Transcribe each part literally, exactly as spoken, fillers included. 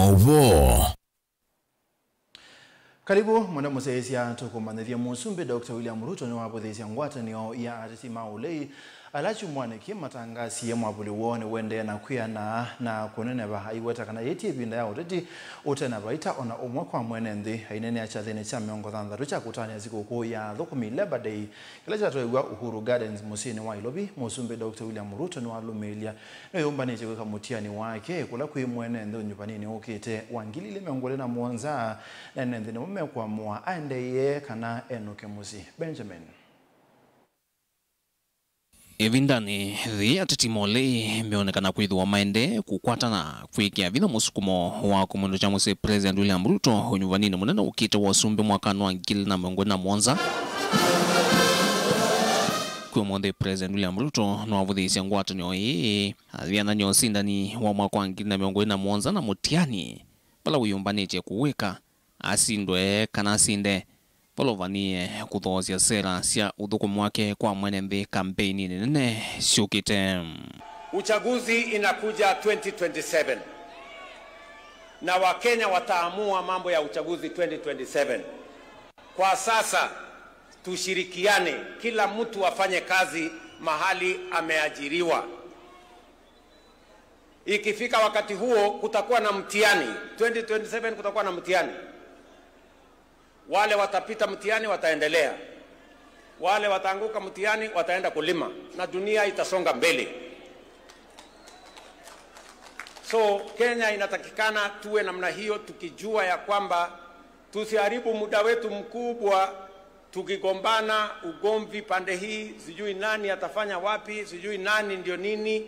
Ũvoo. Karibu, mwenda mũsyaĩĩsya, tũkũmanyĩthye. Mũsumbĩ Doctor William Ruto nĩwavũthĩĩsye ngwatanĩo ya ateti ma ũlei ala kyumwanĩ kĩĩ matangasie mwavuli woo nĩũendee na kwĩana na kũneneva, aiweta kana yĩĩ ti ĩvinda ya ũteti ũte na vaita o na ũmwe kwa mwene nthĩ. Aineenea kyathĩnĩ kya mĩongo thanthatũ kya kũtanĩa sikũkũ ya athũkũmi, Labour Day, kĩla kyatwaĩw'a Uhuru Gardens mũsyĩnĩ wa Nairobi, Mũsumbĩ Doctor William Ruto nĩwalũmĩĩlya nĩwĩyũmbanĩtye kwĩka mũtiani wake kũla kwĩ mwene nthĩ ũnyuvanĩnĩ ũkĩte wa ngili ilĩ mĩongo ĩlĩ na mũonza, na ene nthĩ nĩmo mekũamũa aendeeye kana enũke mũsyĩ. Benjamin. Ĩvindanĩ yĩĩ, ateti ma ũlei meonekana kwĩthĩwa maendee kũkwatana kwĩkĩa vinya mũsukumo wa kũmwĩndũkya mũsyĩ President William Ruto ũnyuvanĩnĩ mũnene ũkĩte wa ũsumbĩ mwakanĩ wa ngili ilĩ na mĩongo ĩlĩ na mũonza. Kwĩ ũmũnthĩ, President William Ruto nĩwavũthĩĩsye ngwatanĩo ĩĩ, athĩanany'a ũsindani wa mwaka wa ngili ilĩ na mĩongo ĩlĩ na mũonza na mũtiani vala wĩyũmbanĩtye kũwĩka, asindwe kana asinde, vala ũvanie kũthoosya sera sya ũthũkũmi wake kwa mwene nthĩ kampeininĩ nene syũkĩte. Uchaguzi inakuja twenty twenty-seven, na Wakenya wataamua mambo ya uchaguzi twenty twenty-seven. Kwa sasa, tushirikiane, kila mtu afanye kazi mahali ameajiriwa. Ikifika wakati huo, kutakuwa na mtihani. Twenty twenty-seven kutakuwa na mtihani. Wale watapita mtihani wataendelea. Wale wataanguka mtihani wataenda kulima. Na dunia itasonga mbele. So, Kenya inatakikana tuwe namna hiyo, tukijua ya kwamba tusiharibu muda wetu mkubwa tukigombana, ugomvi pande hii, sijui nani atafanya wapi, sijui nani ndio nini.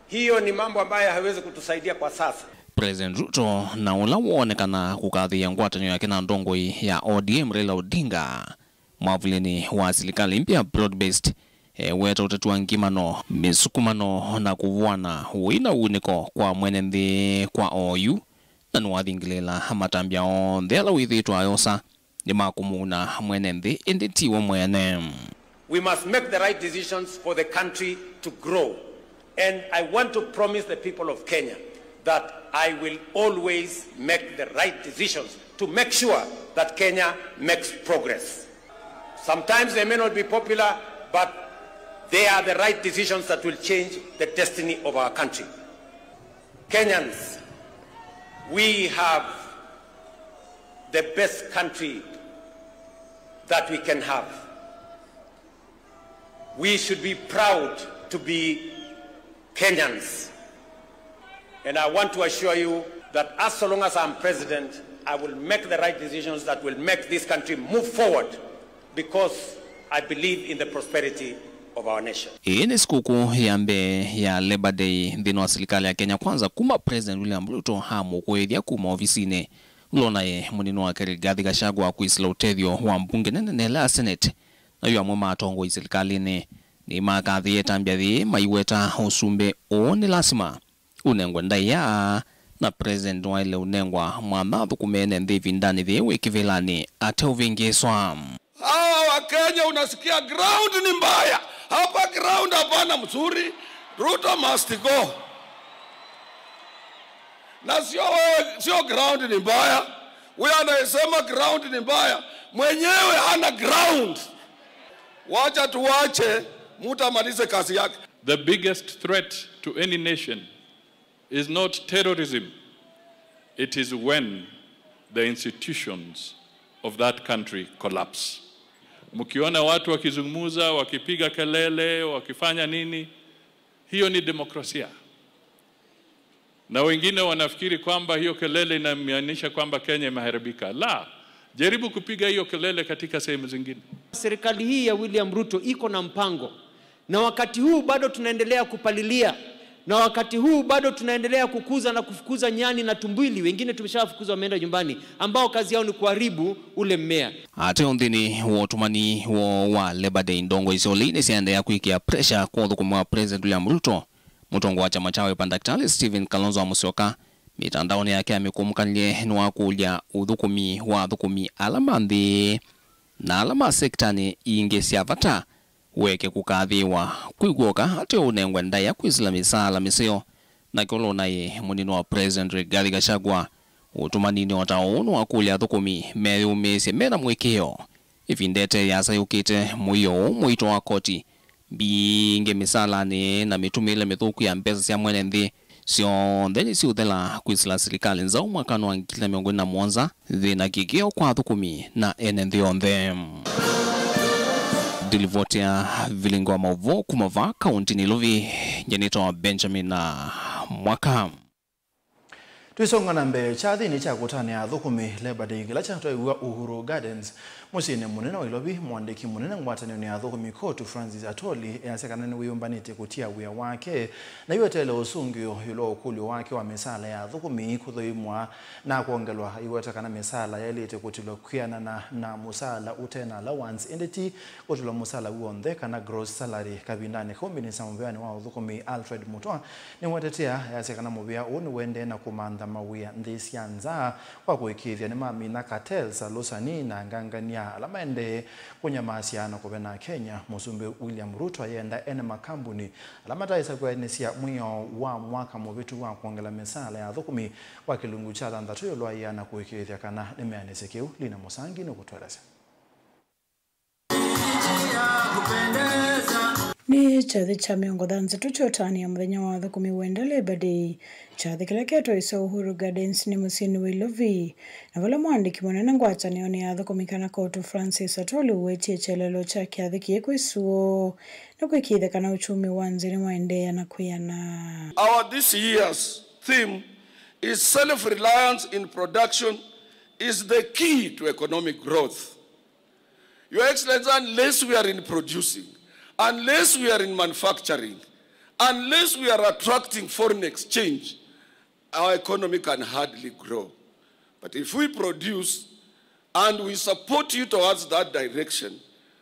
Hiyo ni mambo ambayo haiwezi kutusaidia kwa sasa. President Ruto, na ũla woonekana kũkathĩĩa ngwatanĩo yake na ndongoi ya O D M Raila Odinga mwavulinĩ wa silikalĩ mpya broad-based, eweta ũteti wa ngimano, mĩsukumano na kũvũana ũĩ na uunĩko kwa mwene nthĩ kwa oyu, na nĩwathingĩlĩĩla matambya onthe ala wĩthĩĩtwe ayosa nĩmakũmuna mwene nthĩ, ĩndĩ tiwe mwene. We must make the right decisions for the country to grow. And I want to promise the people of Kenya that I will always make the right decisions to make sure that Kenya makes progress. Sometimes they may not be popular, but they are the right decisions that will change the destiny of our country. Kenyans, we have the best country that we can have. We should be proud to be Kenyans. And I want to assure you that as so long as I'm president, I will make the right decisions that will make this country move forward, because I believe in the prosperity of our nation. Ĩĩ nĩ sikũkũ ya mbee ya Labour Day nthĩnĩ wa silikalĩ ya Kenya Kwanza kuma President William Ruto amũkũĩthya kuma ovisinĩ. Ũla ũnaĩ mũnini wake Rigathi Gachagua kwĩsĩla ũtethyo wa mbunge nene na ĩla ya Senate, na yu amwe ma atongoi silikalĩnĩ nĩmakathĩĩe ĩtambya yĩĩ, maiweta ũsumbĩ ũũ nĩ lasima ũnengwe ndaĩa, na President waĩle ũnengwa mwanya athũkũme ene nthĩ ĩvindanĩ yĩĩ wĩ kĩvĩlanĩ ateũvĩngĩĩswa. Hawa wa Kenya, unasikia ground ni mbaya. Hapa ground hapana mzuri. Ruto must go. Na sio wewe, sio ground ni mbaya. Huyo anayesema ground ni mbaya, mwenyewe hana ground. Wacha tuwache, mtu amalize kazi yake. The biggest threat to any nation is not terrorism. It is when the institutions of that country collapse. Mkiona watu wakizungumza, wakipiga kelele, wakifanya nini, hiyo ni demokrasia. Na wengine wanafikiri kwamba hiyo kelele inamaanisha kwamba Kenya imeharibika. La, jaribu kupiga hiyo kelele katika sehemu zingine. Serikali hii ya William Ruto iko na mpango. Na wakati huu bado tunaendelea kupalilia. Na wakati huu bado tunaendelea kukuza na kufukuza nyani na tumbili. Wengine tumeshawafukuza, wameenda nyumbani, ambao kazi yao ni kuharibu ule mmea. Ate o nthĩnĩ wa ũtũmani woo wa Labour Day, ndongoi sya ũlei nĩsyaendeea kwĩkĩa pressure kwa ũthũkũmi wa President William Ruto. Mũtongoi wa kyama kya Wiper, Ndakĩtalĩ Stephen Kalonzo wa Musyoka, mĩtandaonĩ yake ya mĩkũmũkanĩlye nĩwakũlya ũthũkũmi wa athũkũmi ala ma nthĩ na ala ma sektanĩ ingĩ sya vata weke kũkathĩĩwa kwĩ kw'oka ateo ũnengwe ndaĩa kwĩsĩla mĩsaala mĩseo. Nake ũla ũnaĩ mũnini wa President Rigathi Gachagua Ũtũmaninĩ o ta ũũ nĩwakũlya athũkũmi meyũmĩĩsye mena mũĩkĩĩo. Ĩvinda ĩte yasa yũkĩte, mũio ũũ mũito wa koti mbingĩ mĩsalanĩ na mĩtũmĩĩle mĩthũku ya mbesa sya mwene nthĩ syonthe nĩsiũthela kwĩsĩla silikalĩ nzaũ mwakanĩ wa ngili na mĩongo ĩlĩ na mũonza, thĩna kĩkĩo kwa athũkũmi na ene nthĩ yonthe. Ndilivoti ya vilingo wa maũvoo kuma vaa kaũntinĩ Ilovi, nyanĩtwa Benjamin Mwaka. Tũisonga na mbee, kyathĩnĩ kya kũtanĩa athũkũmi Labor Day kĩla kyatwaiw'a Uhuru Gardens, mũsyĩnĩ mũnene wa Ilovi, mũandĩki mũnene ngwatanĩonĩ ya athũkũmi Kotu Francis Atoli easya kana nĩwĩyũmbanĩtye kũtia wĩa wake, na iweteele ũsũngĩo ĩũlũ wa ũkũlyo wake wa mĩsaala ya athũkũmi kũthũimwa na kwongelwa. Aiweta kana mĩsaala yaĩlĩte kũtilwa kwĩanana na mũsaala ũte na allowance, ĩndĩ ti kũtilwa mũsaala w'onthe kana gross salary. Kavindanĩ kau, minista mũvĩanĩ wa ũthũkũmi Alfred Mutua nĩwetetea, easya kana mũvĩa ũũ nĩũendee na kũmantha mawĩa nthĩ sya nza kwa kũĩkĩĩthya nĩmamina cartels, alũsani na angangania ala maendee kũnyamasya na kũvena Kenya. Mũsumbĩ William Ruto ayenda ene makambuni ala mataĩsa kwĩanĩsya mwĩao wa mwaka mũvĩtu wa kwongela mĩsaala ya athũkũmi kwa kĩlungu kya thanthatũ ĩũlũ wa ĩana kũĩkĩĩthya kana nĩmeanĩsye kĩu. Lina Mũsangi nĩũkũtũelesya. Nĩ kyathĩ kya mĩongo thanthatũ kya ũtanĩa mũthenya wa athũkũmi wenda, Labor Day, kyathĩ kĩla ketwaĩswe Uhuru Gardens nĩ mũsyĩnĩ wa Ilovi, na vala mũandĩki mũnene ngwatanĩonĩ ya athũkũmi kana Kotu Francis Atoli ũwetie kyelelo kya kyathĩ kĩĩ kwĩ suo nĩ kwĩkĩĩthya kana uchumi wa nthĩ nĩwaendeea na kwĩana. Our this year's theme is self-reliance in production is the key to economic growth. Your Excellency, unless we are in producing, unless we are in manufacturing, unless we are attracting foreign exchange, our economy can hardly grow. But if we produce and we support you towards that direction,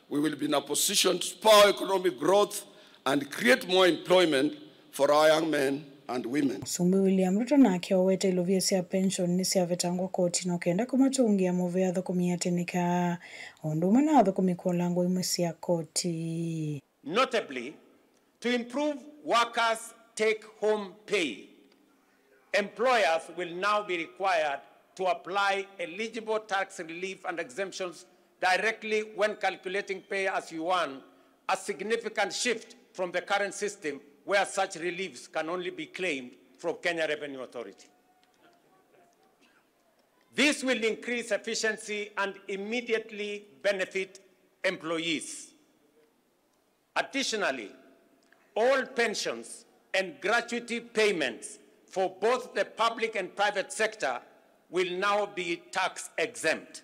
we will be in a position to spur economic growth and create more employment for our young men and women. Mũsumbĩ William Ruto nake owete ilovia sya pension nĩsyavetangwa koti na ũkenda kũmatũngĩa mũvea athũkũmi atĩnĩka, o ũndũ ũmwe na athũkũmi kũlangwa imwe sya koti. Notably, to improve workers' take-home pay, employers will now be required to apply eligible tax relief and exemptions directly when calculating pay as you earn, a significant shift from the current system where such reliefs can only be claimed from Kenya Revenue Authority. This will increase efficiency and immediately benefit employees. Additionally, all pensions and gratuity payments for both the public and private sector will now be tax exempt.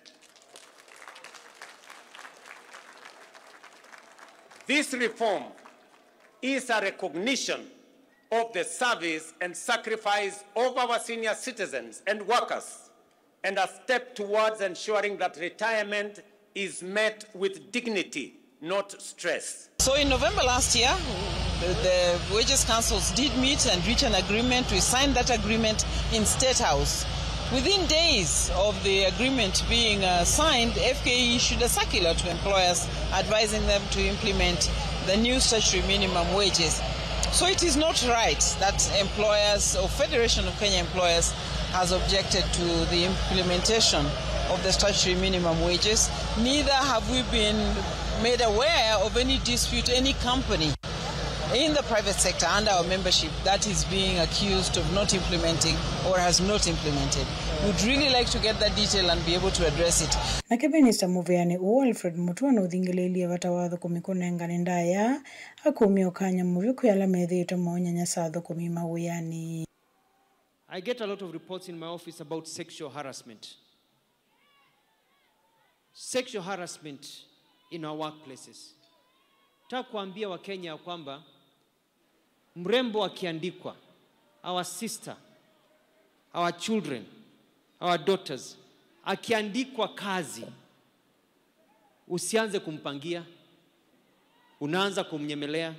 This reform is a recognition of the service and sacrifice of our senior citizens and workers, and a step towards ensuring that retirement is met with dignity, not stress. So in November last year, the, the Wages Councils did meet and reach an agreement. We signed that agreement in State House. Within days of the agreement being, uh, signed, F K E issued a circular to employers advising them to implement the new statutory minimum wages. So it is not right that employers or Federation of Kenya Employers has objected to the implementation of the statutory minimum wages. Neither have we been made aware of any dispute, any company in the private sector under our membership that is being accused of not implementing or has not implemented. We'd really like to get that detail and be able to address it. Nake minista mũvĩanĩ ũũ Alfred Mutua nũthingĩlĩĩlye vata wa athũkũmi kũnengane ndaĩa akumya ũkanya mũvyũ kwĩ ala methĩĩtwe maũnyanyasa athũkũmi mawĩanĩ. I get a lot of reports in my office about sexual harassment. Sexual harassment in our workplaces. Nataka kuambia Wakenya ya kwamba mrembo akiandikwa, our sister, our children, our daughters, akiandikwa kazi, usianze kumpangia, unaanza kumnyemelea,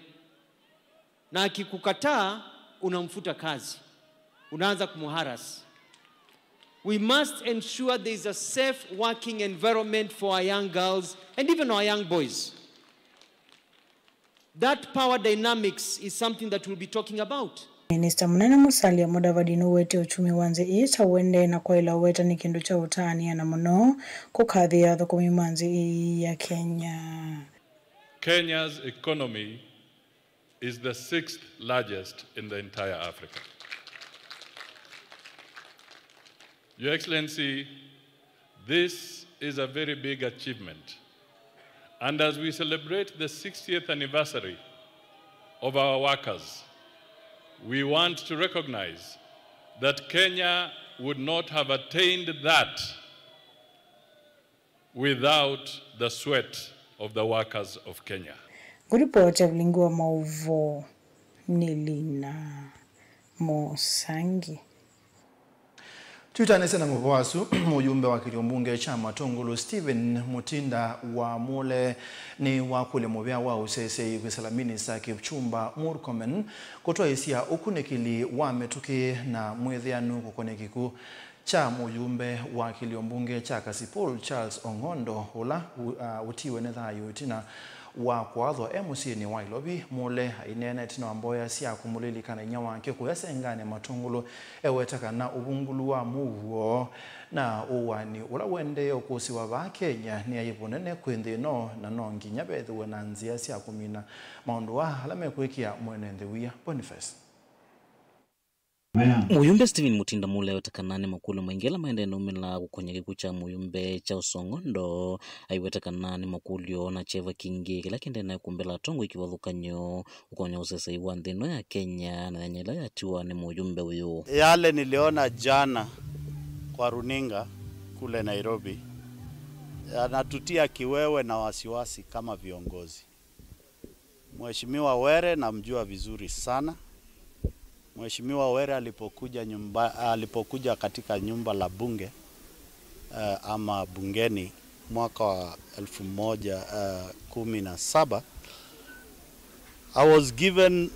na akikukataa, unamfuta kazi, unaanza kumharas. We must ensure there is a safe working environment for our young girls and even our young boys. That power dynamics is something that we'll be talking about. Minista mũnene Musalia Mudavadi nũwete ũkyumi wa nthĩ ĩĩ ta ũendee na kwaĩla ũwetani kĩndũ kya ũtaanĩana mũno kũkathĩĩa athũkũmi ma nthĩ ĩĩ ya Kenya. Kenya's economy is the sixth largest in the entire Africa. Your Excellency, this is a very big achievement. And as we celebrate the sixtieth anniversary of our workers, we want to recognize that Kenya would not have attained that without the sweat of the workers of Kenya. Ngũripoti ya vilingi wa maũvoo nĩ Lina Mosangi. Twĩtanĩsye na maũvoo asu, mũyumbe wa kĩlio mbunge kya Matũngũlũ Stephen Mutinda wa Mule nĩwakũlya mũvea wa ũseseĩ kwĩsĩla minista Kipchumba Murkomen kũtwaĩsya ũkunĩkĩli wa mĩtũkĩ na mwĩthĩanu kũkonekĩku kya mũyumbe wa kĩlio mbunge kya Kasipul, Charles Ong'ondo, ũla ũ-, a, ũtiwe nĩ thayũ ĩtina wa kũathwa e mũsyĩnĩ wa Nairobi. Mule aineena ĩtina wa mboya sya kũmũlilikana inyia wake kũya Senganĩ Matũngũlũ, eweta kana ũvungũlu wa mũuo na ũwani ũla ũendee ũkũsĩwa vaa Kenya nĩ aivu nene kwĩ nthĩ ĩno, na no nginya vethĩwe na nzĩa sya kũmina maũndũ aa ala mekwĩkĩa mwene nthĩ wia. Boniface. Mũyumbe Stephen Mutinda Mule aiweta kana nĩ makũlyo maingĩ ala maendee naumĩla kũkony'a kĩkw'ũ kya mũyumbe Charles Ong'ondo. Aiweta kana nĩ makũlyo na kyeva kingĩ kĩla kĩendee nayo kũmbĩla atongoi kĩvathũkany'o kũkony'a ũseseĩ wa nthĩ ĩno ya Kenya na yanya ĩla yatiwa nĩ mũyumbe ũyũ. Yale niliona jana kwa runinga kule Nairobi yanatutia kiwewe na wasiwasi kama viongozi. Mheshimiwa Were namjua vizuri sana. Mheshimiwa Were alipokuja nyumba, alipokuja katika nyumba la bunge, eh, ama bungeni mwaka wa elfu moja, eh, kumi na saba, I was given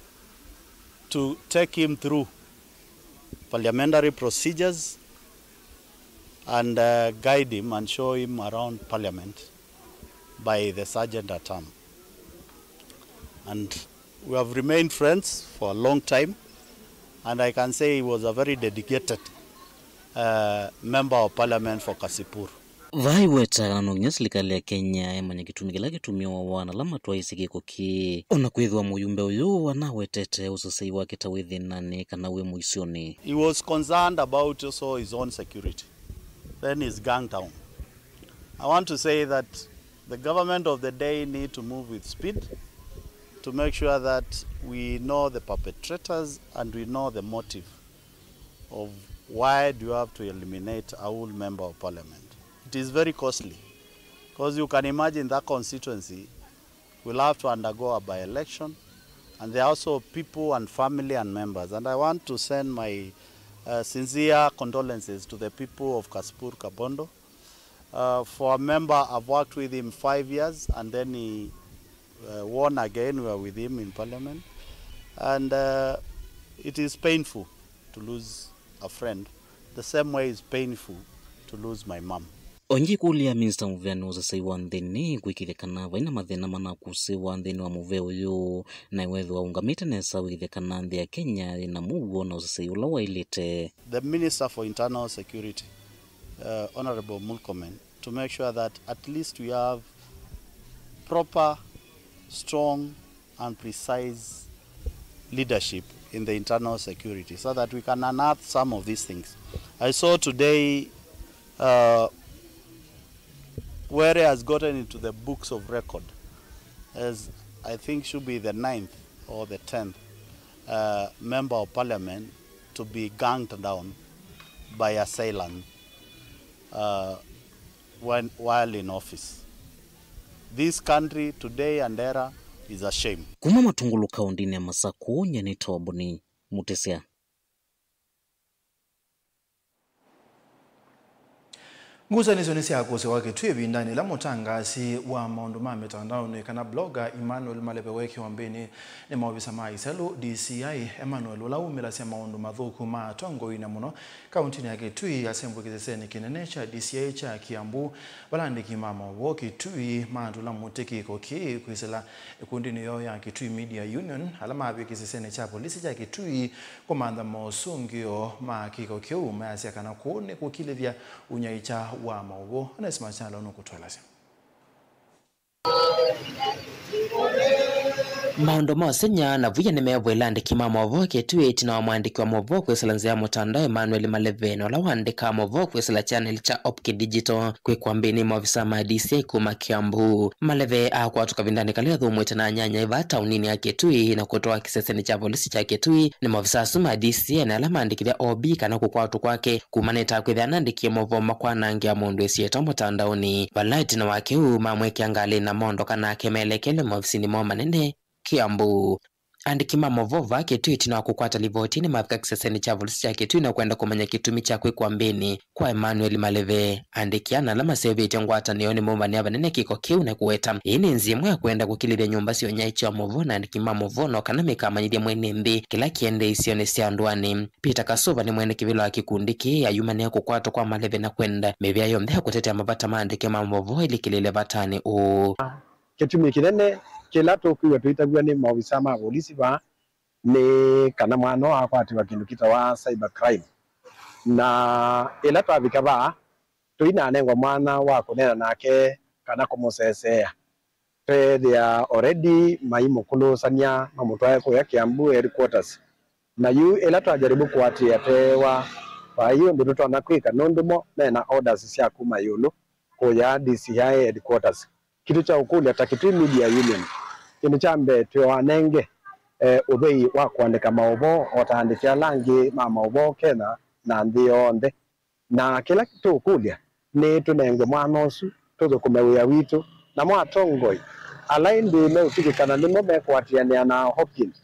to take him through parliamentary procedures and, uh, guide him and show him around parliament by the sergeant at arm. And we have remained friends for a long time, and I can say he was a very dedicated, uh, member of parliament for Kasipul. Vaa aiweta kana no nginya silikalĩ ya Kenya ĩmanye kĩtumi kĩla kĩtũmĩawa na ala matwaĩĩsye kĩko kĩĩ. O na kwĩthĩwa mũyumbe ũyũ anawetete ũseseĩ wake ta wĩ thĩnanĩ kana wĩ mũisyonĩ. He was concerned about also his own security, then he's gunned down. I want to say that the government of the day need to move with speed to make sure that we know the perpetrators and we know the motive of why do you have to eliminate a whole member of parliament. It is very costly, because you can imagine that constituency will have to undergo a by-election, and there are also people and family and members. And I want to send my, uh, sincere condolences to the people of Kasipul Kabondo. Uh, for a member, I've worked with him five years, and then he, uh, won again. We were with him in parliament, and, uh, it is painful to lose a friend the same way it's painful to lose my mom. Ongi kũlya minista mũveani wa ũseseĩ wa nthĩ nĩ kwĩkĩthya kana vai na mathĩna manakusĩwa nthĩnĩ wa mũvea ũyũ, na wethĩwa ũngamĩte nesa wĩkĩthya kana nthĩ ya Kenya yĩna mũuo na ũseseĩ ũla waĩlĩte. The Minister for Internal Security, uh, Honorable Murkomen, to make sure that at least we have proper, strong and precise leadership in the internal security so that we can unearth some of these things. I saw today, uh, Were has gotten into the books of record as, I think, should be the ninth or the tenth, uh, member of parliament to be gunned down by assailants, uh, when, while in office. This country today and era is a shame. Kuma Matũngũlũ kaũndĩnĩ ya Masakũ, nyie nĩ Toboni Mũtĩsya. Ngusanĩsyo nĩsyakũsĩwa Kitui ĩvindanĩ ĩla mũtangaasi wa maũndũ ma mĩtandaonĩ kana blogger Emmanuel Maleve wekiwa mbĩnĩ nĩ maovisa ma Isalu D C I. Emmanuel, ũla wumĩlasya maũndũ mathũku ma atongoi na mũno kauntinĩ ya Kitui, asembwe kĩsesenĩ kĩnene kya D C I kya Kiambu, vala andĩki ma maũvoo Kitui matũla mũtĩ kĩko kĩĩ kwĩsĩla ĩkundinĩ yoo ya Kitui Media Union, ala mavie kĩsesenĩ kya volisi kya Kitui kũmantha mosũngĩo ma kĩko kĩu, mayasya kana kũu nĩ kũkilĩthya ũnyaĩĩkya wa maũvoo. Onesmus Kyalo nũkũtũelesya. Maũndũ ma ũseng'ya na vũya nĩmeevũĩla andĩki ma maũvoo Kitui ĩtina wa mwandĩki wa maũvoo kwĩsĩla nzĩa ya mũtandao Emmanuel Maleve, na ũla waandĩkaa maũvoo kwĩsĩla chaneli kya Opki Digital kwĩkwa mbĩnĩ maovisa ma D C I kuma Kiambu. Maleve akwatwa kavindanĩ kalĩ athũmũĩte na anyanyae vaa taoninĩ ya Kitui na kũtwawa kĩsesenĩ kya volisi kya Kitui nĩ maovisa asu ma D C I, na ala maandĩkĩthya O B kana kũkwatwa kwake kumanĩte na kwĩthĩa anandĩkie maũvoo makwanangĩa mũndũ ĩsyĩtwa mũtandaonĩ. Vala ĩtina wa kĩu, mamwĩkĩa ngalĩ na mondoka nake melekele maovisinĩ moo manene Kiambu. Andĩki ma maũvoo vaa Kitui ĩtina wa kũkwata livoti nĩmavika kĩsesenĩ kya volisi kya Kitui na kwenda kũmanya kĩtumi kya kwĩkwa mbĩnĩ kwa Emmanuel Maleve. Andĩki ana ala maseũvĩtye ngwatanĩo nĩmaumanĩa vanene kĩko kĩu na kũweta ĩĩ nĩ nzĩa ĩmwe ya kwenda kũkilĩthya nyũmba sya ũnyaĩĩkya wa maũvoo na andĩki ma maũvoo, no kana mĩkamanyĩthya mwene nthĩ kĩla kĩendee isionĩ sya ndũanĩ. Peter Kasuva nĩ mwene kĩvĩla wa kĩkundi kĩĩ ayumanĩa kũkwatwa kwa Maleve na kwenda mĩvĩa yonthe ya kũtetea mavata ma andĩki ma maũvoo ĩlikĩlĩle vatanĩ ũũ. Kĩtumi kĩnene kĩla tũkwĩw'a tũitavw'a nĩ maovisa ma volisi vaa nĩ kana mwana ũũ akwatĩwa kĩndũ kĩtawa cyber crime. Na ĩla twavika vaa, tũinanengwa mwanya wa kũneena nake kana kũmũseseea. Tweethĩa already maimũkũlũsany'a mamũtwae kũya Kiambu headquarters. Na yu ĩla twajaribũ kũatĩĩa tweewa, vai ũndũ tũtonya kwĩka nũndũ mo mena orders sya kuma ĩũlũ kũya D C I headquarters. Kĩtũ kya ũkũlya ta Kitui Media Union, kĩndũ kya mbee twĩwanenge, eh, ũthei wa kũandĩka maũvoo o ta aandĩki ala angĩ ma maũvoo Kenya na nthĩ yonthe. Na kĩla tũũkũlya nĩ tũnengwe mwanya ũsu tũthũkũme wĩa witũ. Namo atongoi ala ĩndĩ meũtw'ĩkĩkana nĩmo mekũatĩanĩa na Hopkins,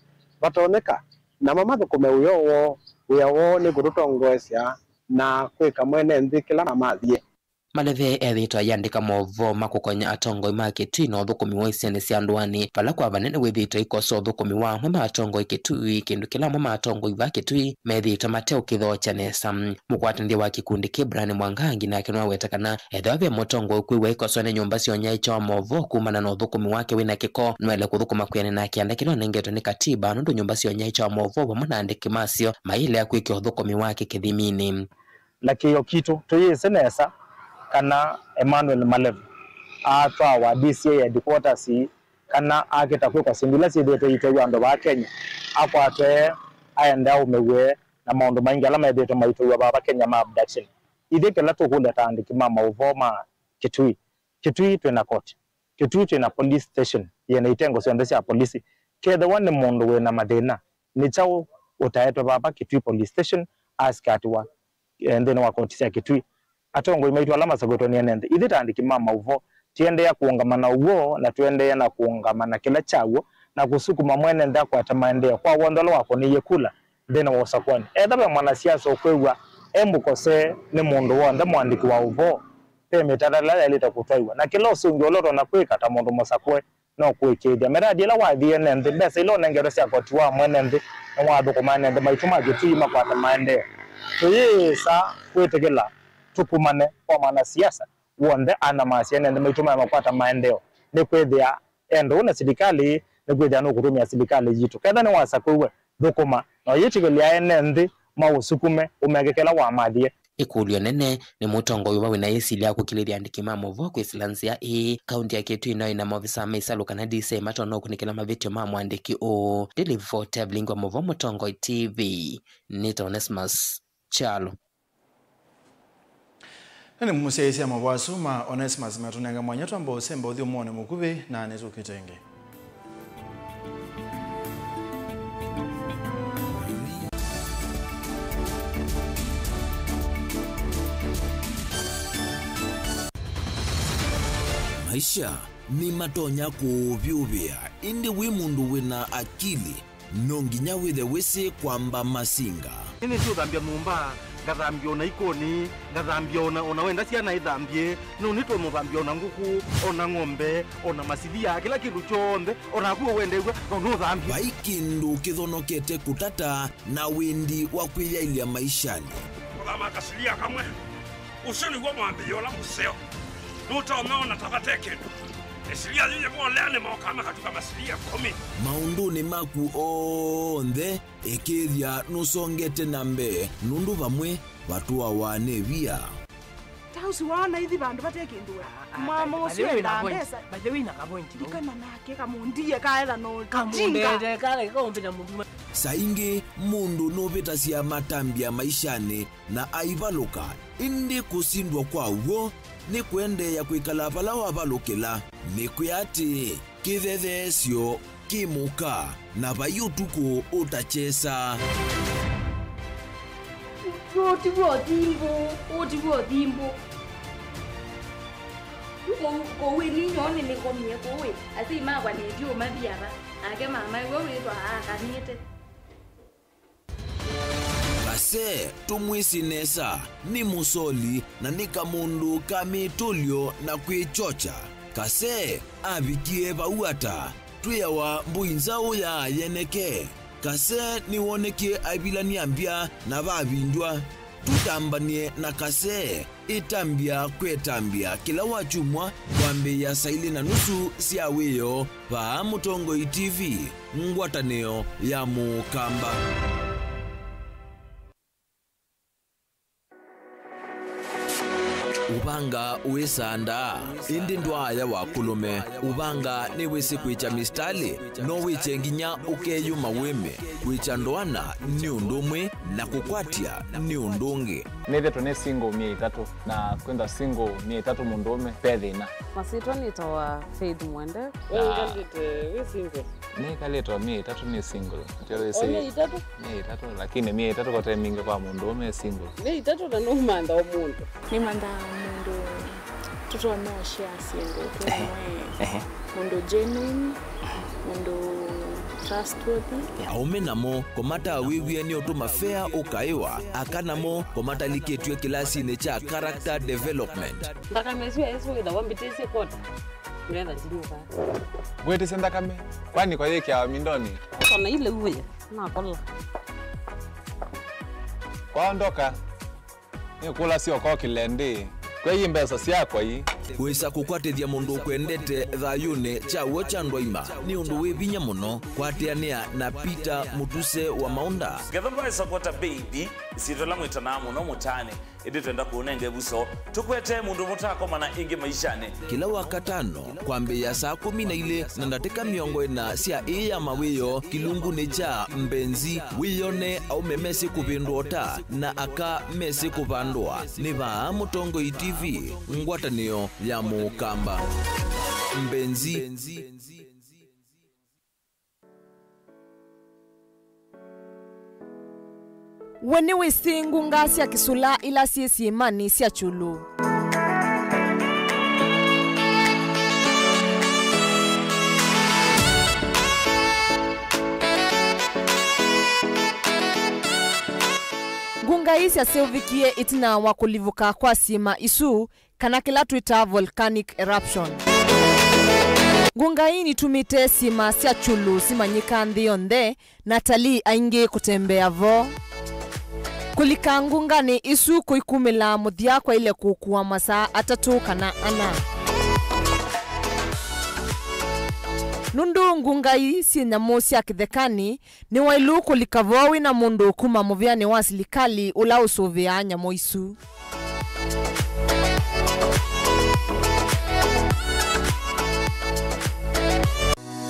vatonyeka namo mathũkũme wĩa woo. Wĩa woo nĩ kũtũtongoesya na kwĩka mwene nthĩ kĩla mamathie. Maleve ethĩĩtwe ayandĩka maũvoo ma kũkony'a atongoi ma Kitui na ũthũkũmi wa isionĩ sya ndũanĩ, vala kwa vanene wĩthĩĩtwe aikosoa ũthũkũmi wa amwe ma atongoi Kitui, kĩndũ kĩla amwe ma atongoi va Kitui methĩĩtwe mateũkĩthookya nesa. Mũkwatanĩthya wa kĩkundi kĩĩ Brian Mwangangi nake nĩwaweta kana ethĩwa ve mũtongoi ũkwĩw'a aikosoa nĩ nyũmba sya ũnyaĩĩkya wa maũvoo kumana na ũthũkũmi wake wĩ na kĩko, nũele kũthũkũma kwĩanana na kĩanda kĩla ũnengetwe nĩ katiba, nũndũ nyũmba sya ũnyaĩĩkya wa maũvoo vamwe na andĩki masyo mayĩlea kwĩkĩa ũthũkũmi wake kĩthiminĩ. Na kĩĩo kitũ, tũyĩsĩ nesa kana Emmanuel Maleve aatwawa D C I headquarters kana akĩta kwĩkwa syĩndũ ila syĩthĩĩtwe iitwaiw'a andũ vaa Kenya, akwatwe, aende aũmĩw'e, na maũndũ maingĩ ala methĩĩtwe maitwaiw'a vaa Kenya ma abduction. Ithyĩ kĩla tũkũlya ta andĩki ma maũvoo ma Kitui, Kitui twĩ na koti, Kitui twĩ na police station yĩ na itengo syonthe sya polisi. Kethĩwa nĩ mũndũ wĩ na mathĩna, nĩ kyaũ ũtaetwe vava Kitui Police Station asikatiwa, eh, nthĩnĩ wa koti sya Kitui? Atongoi maitũ ala masakwĩtwe nĩ ene nthĩ, ithyĩ ta andĩki ma maũvoo, tũendeea kũũngama na ũw'o na tũendeea na kũũngama na kĩla kya w'o na kũsukuma mwene nthĩ akwate maendeeo kwa w'onthe ũla wakũnĩie kula nthĩnĩ wa ũsakũani. Etha ve mwanasiasa ũkwĩw'a e mbũkose nĩ mũndũ w'onthe mũandĩki wa ũvoo, ve mĩtalatala ĩla yaĩlĩte kũtwaĩwa, na kĩla ũsũngĩo ũla ũtonya kwĩka ta mũndũ mũsakũe no kũĩkĩĩthya mĩradi ĩla wathi ene nthĩ. Mbesa ila ũnengetwe sya koti wa mwene nthĩ nĩwathũkũma ene nthĩ maitũ ma Kitui makwate maendeeo. Tũyĩsa kwĩtĩkĩla tũkumane kwa mwanasiasa w'onthe anamaasie ene nthĩ maitũ maya makwata maendeeo, nĩkwĩthĩa e ndũũ na silikalĩ, nĩkwĩthĩa nũkũtũmĩa silikalĩ yitũ. Ketha nĩwasakũiwe, thũkũma, na ũyĩtĩkĩlya ene nthĩ maũsukume, ũmeke kĩla wamathie. Ĩkũlyo nene, nĩ mũtongoi ũva wĩna yĩsilya ya kũkilĩthya andĩki ma maũvoo kwĩsĩla nzĩa ĩĩ? Kaunti ya Kitui no ĩna maovisa ma ĩsalũ kana D C I matonya ũkunĩkĩla mavĩtyo ma mwandĩki ũũ? Ndĩlivoti ya vilingi wa maũvoo Mũtongoi T V, nĩtawa Onesmus Kyalo. Na nĩmũsyaĩĩsya maũvoo asu ma Onesmus matũnenga mwanya twamba ũsemba ũthyũmũonĩ mũkuvĩ na nĩtũkĩte ĩngĩ. Maisha nĩmatonya kũũvyũvĩa, ĩndĩ wĩ mũndũ wĩna akili, no nginya wĩthe wĩsĩ kwamba masinga. Nĩnĩsĩ ũthambya nyũmba, Ngathambia ona ikoni, ngathambia ona, ona wenda syana ithambie, no nĩtũnũthambia ona ngũkũ, ona ng'ombe, ona masilia, kĩla kĩndũ kyonthe, ona naku wendew'a, no nũthambie. Vai kĩndũ kĩthonokete kũtata na wĩndi wa kwĩyaĩlya maishanĩ. Kũthama kasilia kamwe, ũsu nĩw'o mwambĩĩo ũla mũseo. Nũtonya ona ta vate kĩndũ. Ĩsilia yĩyĩvolea nĩmokaa makatuka masilia ĩkũmi. Maũndũnĩ maku onthe, ĩkĩĩthya nũsongete na mbee, nũndũ vamwe vatũawa nĩ via. Ta ũsu waona ithi vandũ vate kĩndũ we. Mama ũsu endaa mbesa. By the way, na kapointi. Ndikana nake kamundie kaetha no kamundete kale kaombĩta mũndũ. Saa ingĩ mũndũ nũvĩtasya matambya maishanĩ na aivalũka, ĩndĩ kũsindwa kwa w'o nĩ kũendeea kwĩkala vala wavalũkĩla. Nĩkwĩa atĩĩ, kĩthetheesyo kĩ mũka, na vai ũtukũ ũtakyesa. Ũũ ti w'o thimbũ, ũũ ti w'o thimbũ. Kũu, kũu ĩ ninyoo nĩnĩkomie kũu ĩ, asyai makwa nĩndiũmathi ava, nake mama ĩwe wĩtwa aakanĩte. Kase, tũmwĩsĩ nesa, nĩ mũsoli na nĩ kamũndũ ka mĩtũlyo na kwĩkyokya. Kase avikie vau ata? Twĩawa mbũi nzaũ ya yeneke. Kase nĩwonekie aivilany'a mbya na vavindw'a. Tũtambany'e na Kase. Ĩtambya kwetambya kĩla wakyumwa kwambĩĩa saa ilĩ na nusu sya wĩoo vaa Mũtongoi T V, ngwatanĩo ya Mũkamba. Ũvanga wĩsandaa, ĩndĩ ndwaaya wa kũlũme. Ũvanga nĩwĩsĩ kwĩkya mĩsitalĩ, no wĩkye nginya ũkeyũma wĩme. Kwĩkya ndoana nĩ ũndũ ũmwe, na kũkwatya nĩ ũndũ ũngĩ. Nĩthĩtwe nĩ single myei ĩtatũ, na kwĩthwa single myei ĩtatũ mũndũũme, ve thĩna. Masyĩtwa nĩtawa Faith Mwende. We wĩkalĩte wĩ single? Nĩkalĩte o myei ĩtatũ nĩ single. Ndio wĩsĩ. O myei ĩtatũ? Myei ĩtatũ, lakini myei ĩtatũ kote mingĩ kwa mũndũũme e single. Myei ĩtatũ na nũmantha o mũndũ. Nĩmanthaa mũndũ tũtonya ũshare syĩndũ twĩ. Ehe. Mũndũ genuine, mũndũ trustworthy. Aũme namo, komata wĩw'ĩe nĩ ũtũma fea ũkaĩwa, aka namo, komatalikĩtw'e kĩlasinĩ kya character development. Nthakame ĩsu ĩsu ĩthawa mbĩtĩsye kota, ngetha ndinyuka. Ngwĩtĩsye nthakame, kwani kwa yĩkĩawa mindoni? Kota na ile uwe, nakola. Kwaondoka. Nĩkũlasya ũkokĩle ndĩ. Kwei mbesa syakwa ii. Wĩsa kũkwatĩthya mũndũ ũkwendete thayũnĩ kya w'o kya ndwaima nĩ ũndũ wĩ vinya mũno. Kwatĩanĩa na Peter Mũtuse wa Maũnda. Ngetha mbaĩsa kwata baby, ĩsyĩtwa ĩla mwĩtanaa mũno mũtaanĩ, ĩndĩ twenda kũũnenga ĩvuso. Tũkwete mũndũ mũtakomana ĩngĩ maishanĩ. Kĩla Wakatano, kwambĩĩa saa kũmi na ilĩ na ndatĩka mĩongo ĩna sya ĩĩ ya mawĩoo kĩlungunĩ kya Mbenzi, wĩyone aũme mesĩ kũvĩndũa ũta na aka mesĩ kũvandũa. Nĩ vaa Mũtongoi T V, ngwatanĩo ya Mũkamba. Mbenzi. We nĩwĩsĩ ngunga sya kĩsũla ila syĩ syĩmanĩ sya kyũlũ? Ngunga ii syaseũvĩkie ĩtina wa kũlivũka kwa syĩma isu, kana kĩla twĩtaa volcanic eruption. Ngunga ii nĩtumĩte syĩma sya kyũlũ simanyĩka nthĩ yonthe, na atalii aingĩ kũtembea vo. Kũlika ngunganĩ isu kũikumĩla mũthya kwaile kũkua masaa atatũ kana ana. Nũndũ ngunga ii syĩ nyamũ sya kĩthekanĩ, nĩwaĩlu kũlika vo wĩ na mũndũ kuma mũvĩanĩ wa silikalĩ ũla ũsũvĩaa nyamũ isu.